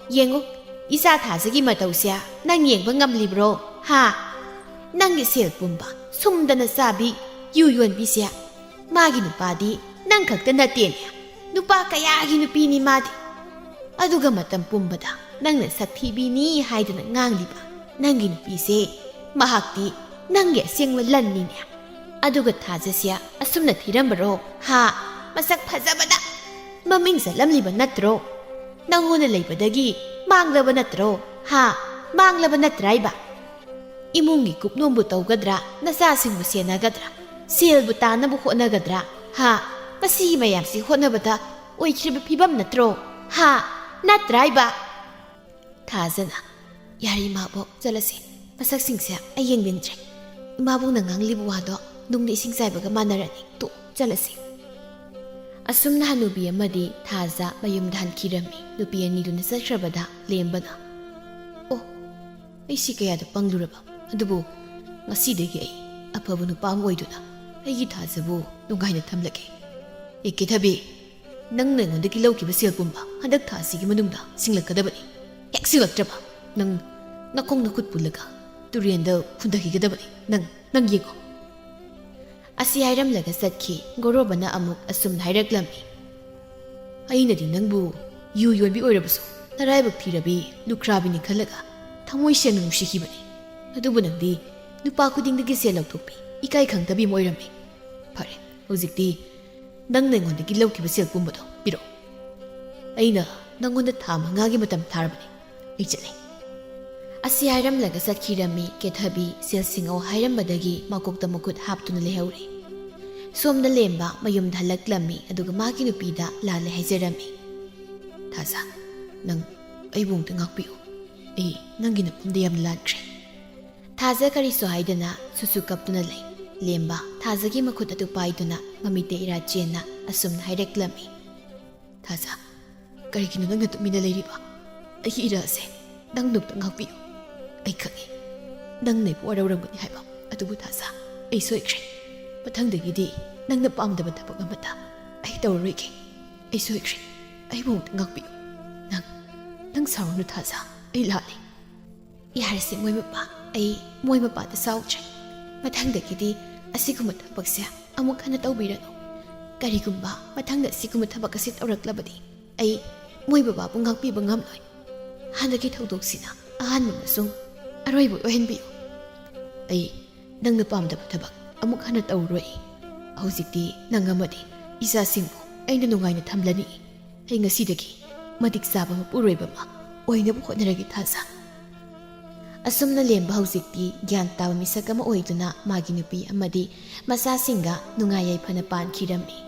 ꯌꯦꯡꯉꯨ, ꯏꯆꯥ ꯊꯥꯖꯒꯤ ꯃꯇꯧꯁꯦ ꯅꯪ ꯌꯦꯡꯕ ꯉꯝꯂꯤꯕ꯭ꯔꯣ? ꯍꯥ? ꯅꯪꯒꯤ ꯁꯦꯜ ꯄꯨꯝꯕ ꯁꯨꯝꯗꯅ ꯆꯥꯕꯤ, ꯌꯨ ꯌꯣꯟꯕꯤꯁꯦ꯫ ꯃꯥꯒꯤ ꯅꯨꯄꯥꯗꯤ ꯅꯪ ꯈꯛꯇ ꯅꯠꯇꯦꯅꯦ, ꯅꯨꯄꯥ ꯀꯌꯥꯒꯤ ꯅꯨꯄꯤꯅꯤ ꯃꯥꯗꯤ꯫ ꯑꯗꯨꯒ ꯃꯇꯝ ꯄꯨꯝꯕꯗ ꯅꯪꯅ ꯁꯛꯊꯤꯕꯤꯅꯤ ꯍꯥꯏꯗꯅ ꯉꯥꯡꯂꯤꯕ ꯅꯪꯒꯤ ꯅꯨꯄꯤꯁꯦ, ꯃꯍꯥꯛꯇꯤ ꯅꯪꯒꯤ ꯑꯁꯦꯡꯕ ꯂꯟꯅꯤꯅꯦ꯫ ꯑꯗꯨꯒ ꯊꯥꯖꯁꯦ ꯑꯁꯨꯝꯅ ꯊꯤꯔꯝꯕꯔꯣ? ꯍꯥ? ꯃꯁꯛ ꯐꯖꯕꯗ ꯃꯃꯤꯡ ꯆꯠꯂꯝꯂꯤꯕ ꯅꯠꯇ꯭ꯔꯣ? ꯅꯪꯉꯣꯟꯗ ꯂꯩꯕꯗꯒꯤ ꯃꯥꯡꯂꯕ ꯅꯠꯇ꯭ꯔꯣ? ꯍꯥ? ꯃꯥꯡꯂꯕ ꯅꯠꯇ꯭ꯔꯥꯏꯕ? ꯏꯃꯨꯡꯒꯤ ꯀꯨꯞꯅꯣꯝꯕꯨ ꯇꯧꯒꯗ꯭ꯔꯥ, ꯅꯆꯥꯁꯤꯡꯕꯨ ꯁꯦꯟꯅꯒꯗ꯭ꯔꯥ, ꯁꯦꯜꯕꯨ ꯇꯥꯟꯅꯕ ꯍꯣꯠꯅꯒꯗ꯭ꯔꯥ? ꯍꯥ? ꯃꯁꯤꯒꯤ ꯃꯌꯥꯝꯁꯤ ꯍꯣꯠꯅꯕꯗ ꯑꯣꯏꯈ꯭ꯔꯤꯕ ꯐꯤꯕꯝ ꯅꯠꯇ꯭ꯔꯣ? ꯍꯥ? ꯅꯠꯇ꯭ꯔꯥꯏꯕ?" ꯊꯥꯖꯅ, "ꯌꯥꯔꯦ ꯏꯃꯥꯕꯣꯛ, ꯆꯠꯂꯁꯤ꯫ ꯃꯁꯛꯁꯤꯡꯁꯦ ꯑꯩ ꯌꯦꯡꯅꯤꯡꯗ꯭ꯔꯦ꯫ ꯏꯃꯥꯕꯣꯛꯅ ꯉꯥꯡꯂꯤꯕ ꯋꯥꯗꯣ ꯅꯨꯡꯅ ꯏꯁꯤꯡ ꯆꯥꯏꯕꯒ ꯃꯥꯟꯅꯔꯅꯤ꯫ ꯇꯣ, ꯆꯠꯂꯁꯤ꯫" ꯑꯁꯨꯝꯅ ꯍꯅꯨꯕꯤ ꯑꯃꯗꯤ ꯊꯥꯖ ꯃꯌꯨꯝꯗ ꯍꯟꯈꯤꯔꯝꯃꯤ꯫ ꯅꯨꯄꯤ ꯑꯅꯤꯗꯨꯅ ꯆꯠꯈ꯭ꯔꯕꯗ ꯂꯦꯝꯕꯅ, "ꯑꯣ, ꯑꯩꯁꯤ ꯀꯌꯥꯗ ꯄꯪꯂꯨꯔꯕ꯫ ꯑꯗꯨꯕꯨ ꯉꯁꯤꯗꯒꯤ ꯑꯩ ꯑꯐꯕ ꯅꯨꯄꯥ ꯑꯃ ꯑꯣꯏꯗꯨꯅ ꯑꯩꯒꯤ ꯊꯥꯖꯕꯨ ꯅꯨꯡꯉꯥꯏꯅ ꯊꯝꯂꯒꯦ꯫ ꯑꯦ ꯀꯦꯊꯕꯤ, ꯅꯪꯅ ꯑꯩꯉꯣꯟꯗꯒꯤ ꯂꯧꯈꯤꯕ ꯁꯦꯜ ꯄꯨꯝꯕ ꯍꯟꯗꯛ ꯊꯥ ꯑꯁꯤꯒꯤ ꯃꯅꯨꯡꯗ ꯁꯤꯡꯂꯛꯀꯗꯕꯅꯤ꯫ ꯍꯦꯛ ꯁꯤꯡꯂꯛꯇ꯭ꯔꯕ ꯅꯪ ꯅꯈꯣꯡ ꯅꯈꯨꯠ ꯄꯨꯜꯂꯒ ꯇꯨꯔꯦꯟꯗ ꯍꯨꯟꯊꯈꯤꯒꯗꯕꯅꯤ꯫ ꯅꯪ, ꯅꯪ ꯌꯦꯡꯉꯣ꯫" ꯑꯁꯤ ꯍꯥꯏꯔꯝꯂꯒ ꯆꯠꯈꯤ꯫ ꯒꯣꯔꯣꯕꯅ ꯑꯃꯨꯛ ꯑꯁꯨꯝꯅ ꯍꯥꯏꯔꯛꯂꯝꯃꯤ, "ꯑꯩꯅꯗꯤ ꯅꯪꯕꯨ ꯌꯨ ꯌꯣꯟꯕꯤ ꯑꯣꯏꯔꯕꯁꯨ ꯅꯔꯥꯏꯕꯛ ꯊꯤꯔꯕꯤ ꯂꯨꯈ꯭ꯔꯥꯕꯤꯅꯤ ꯈꯜꯂꯒ ꯊꯃꯣꯏ ꯁꯦꯡꯅ ꯅꯨꯡꯁꯤꯈꯤꯕꯅꯤ꯫ ꯑꯗꯨꯕꯨ ꯅꯪꯗꯤ ꯅꯨꯄꯥ ꯈꯨꯗꯤꯡꯗꯒꯤ ꯁꯦꯜ ꯂꯧꯊꯣꯛꯄꯤ, ꯏꯀꯥꯏ ꯈꯪꯗꯕꯤ ꯑꯃ ꯑꯣꯏꯔꯝꯃꯤ꯫ ꯐꯔꯦ, ꯍꯧꯖꯤꯛꯇꯤ ꯅꯪꯅ ꯑꯩꯉꯣꯟꯗꯒꯤ ꯂꯧꯈꯤꯕ ꯁꯦꯜ ꯄꯨꯝꯕꯗꯣ ꯄꯤꯔꯛꯑꯣ꯫ ꯑꯩꯅ ꯅꯪꯉꯣꯟꯗ ꯊꯥ ꯃꯉꯥꯒꯤ ꯃꯇꯝ ꯊꯥꯔꯕꯅꯤ꯫ ꯑꯩ ꯆꯠꯂꯦ꯫" ꯑꯁꯤ ꯍꯥꯏꯔꯝꯂꯒ ꯆꯠꯈꯤꯔꯝꯃꯤ꯫ ꯀꯦꯊꯕꯤ ꯁꯦꯜ ꯁꯤꯡꯉꯛꯑꯣ ꯍꯥꯏꯔꯝꯕꯗꯒꯤ ꯃꯀꯣꯛꯇ ꯃꯈꯨꯠ ꯍꯥꯞꯇꯨꯅ ꯂꯩꯍꯧꯔꯦ꯫ ꯁꯣꯝꯗ ꯂꯦꯝꯕ ꯃꯌꯨꯝꯗ ꯍꯜꯂꯛꯂꯝꯃꯤ, ꯑꯗꯨꯒ ꯃꯥꯒꯤ ꯅꯨꯄꯤꯗ ꯂꯥꯜꯂꯦ ꯍꯥꯏꯖꯔꯝꯃꯤ꯫ "ꯊꯥꯖ, ꯅꯪ ꯑꯩꯕꯨ ꯑꯃꯨꯛꯇ ꯉꯥꯛꯄꯤꯌꯨ꯫ ꯑꯩ ꯅꯪꯒꯤ ꯅꯐꯝꯗ ꯌꯥꯝꯅ ꯂꯥꯟꯈ꯭ꯔꯦ꯫" ꯊꯥꯖ ꯀꯔꯤꯁꯨ ꯍꯥꯏꯗꯅ ꯁꯨꯁꯨ ꯀꯞꯇꯨꯅ ꯂꯩ꯫ ꯂꯦꯝꯕ ꯊꯥꯖꯒꯤ ꯃꯈꯨꯠ ꯑꯗꯨ ꯄꯥꯏꯗꯨꯅ ꯃꯃꯤꯠꯇ ꯏꯔꯥ ꯆꯦꯟꯅ ꯑꯁꯨꯝꯅ ꯍꯥꯏꯔꯛꯂꯝꯃꯤ꯫ "ꯊꯥꯖ, ꯀꯔꯤꯒꯤꯅꯣ ꯅꯪꯅ ꯇꯨꯃꯤꯟꯅ ꯂꯩꯔꯤꯕ? ꯑꯩꯒꯤ ꯏꯔꯥꯁꯦ ꯅꯪ ꯅꯨꯡꯇ ꯉꯥꯛꯄꯤꯌꯨ꯫ ꯑꯩ ꯈꯪꯉꯤ, ꯅꯪꯅ ꯑꯩꯕꯨ ꯋꯥꯔꯧꯔꯝꯒꯅꯤ ꯍꯥꯏꯕ, ꯑꯗꯨꯕꯨ ꯊꯥꯖ, ꯑꯩ ꯁꯣꯏꯈ꯭ꯔꯦ꯫ ꯃꯊꯪꯗꯒꯤꯗꯤ ꯅꯪꯅ ꯄꯥꯝꯗꯕ ꯊꯕꯛ ꯑꯃꯠꯇ ꯑꯩ ꯇꯧꯔꯔꯣꯏꯒꯦ꯫ ꯑꯩ ꯁꯣꯏꯈ꯭ꯔꯦ, ꯑꯩꯕꯨ ꯑꯃꯨꯛꯇ ꯉꯥꯛꯄꯤꯌꯨ꯫ ꯅꯪ, ꯅꯪ ꯁꯥꯎꯔꯅꯨ ꯊꯥꯖ, ꯑꯩ ꯂꯥꯜꯂꯦ꯫" "ꯌꯥꯔꯦꯁꯦ ꯃꯣꯏ ꯃꯄꯥ, ꯑꯩ ꯃꯣꯏ ꯃꯄꯥꯗ ꯁꯥꯎꯗ꯭ꯔꯦ꯫ ꯃꯊꯪꯗꯒꯤꯗꯤ ꯑꯁꯤꯒꯨꯝꯕ ꯊꯕꯛꯁꯦ ꯑꯃꯨꯛ ꯍꯟꯅ ꯇꯧꯕꯤꯔꯅꯨ꯫ ꯀꯔꯤꯒꯨꯝꯕ ꯃꯊꯪꯗ ꯑꯁꯤꯒꯨꯝꯕ ꯊꯕꯛ ꯑꯁꯤ ꯇꯧꯔꯛꯂꯕꯗꯤ ꯑꯩ ꯃꯣꯏ ꯕꯕꯥꯕꯨ ꯉꯥꯛꯄꯤꯕ ꯉꯝꯂꯣꯏ꯫ ꯍꯟꯗꯛꯀꯤ ꯊꯧꯗꯣꯛꯁꯤꯅ ꯑꯍꯥꯟꯕ ꯑꯃꯁꯨꯡ ꯑꯔꯣꯏꯕ ꯑꯣꯏꯍꯟꯕꯤꯌꯨ꯫ ꯑꯩ ꯅꯪꯅ ꯄꯥꯝꯗꯕ ꯊꯕꯛ ꯑꯃꯨꯛ ꯍꯟꯅ ꯇꯧꯔꯔꯣꯏ꯫ ꯍꯧꯖꯤꯛꯇꯤ ꯅꯪ ꯑꯃꯗꯤ ꯏꯆꯥꯁꯤꯡꯕꯨ ꯑꯩꯅ ꯅꯨꯡꯉꯥꯏꯅ ꯊꯝꯂꯅꯤ꯫ ꯑꯩ ꯉꯁꯤꯗꯒꯤ ꯃꯇꯤꯛ ꯆꯥꯕ ꯃꯄꯨꯔꯣꯏꯕ ꯑꯃ ꯑꯣꯏꯅꯕ ꯍꯣꯠꯅꯔꯒꯦ ꯊꯥꯖ꯫" ꯑꯁꯨꯝꯅ ꯂꯦꯝꯕ ꯍꯧꯖꯤꯛꯇꯤ ꯒ꯭ꯌꯥꯟ ꯇꯥꯕ ꯃꯤꯁꯛ ꯑꯃ ꯑꯣꯏꯗꯨꯅ ꯃꯥꯒꯤ ꯅꯨꯄꯤ ꯑꯃꯗꯤ ꯃꯆꯥꯁꯤꯡꯒ ꯅꯨꯡꯉꯥꯏ ꯌꯥꯏꯐꯅ ꯄꯥꯟꯈꯤꯔꯝꯃꯤ꯫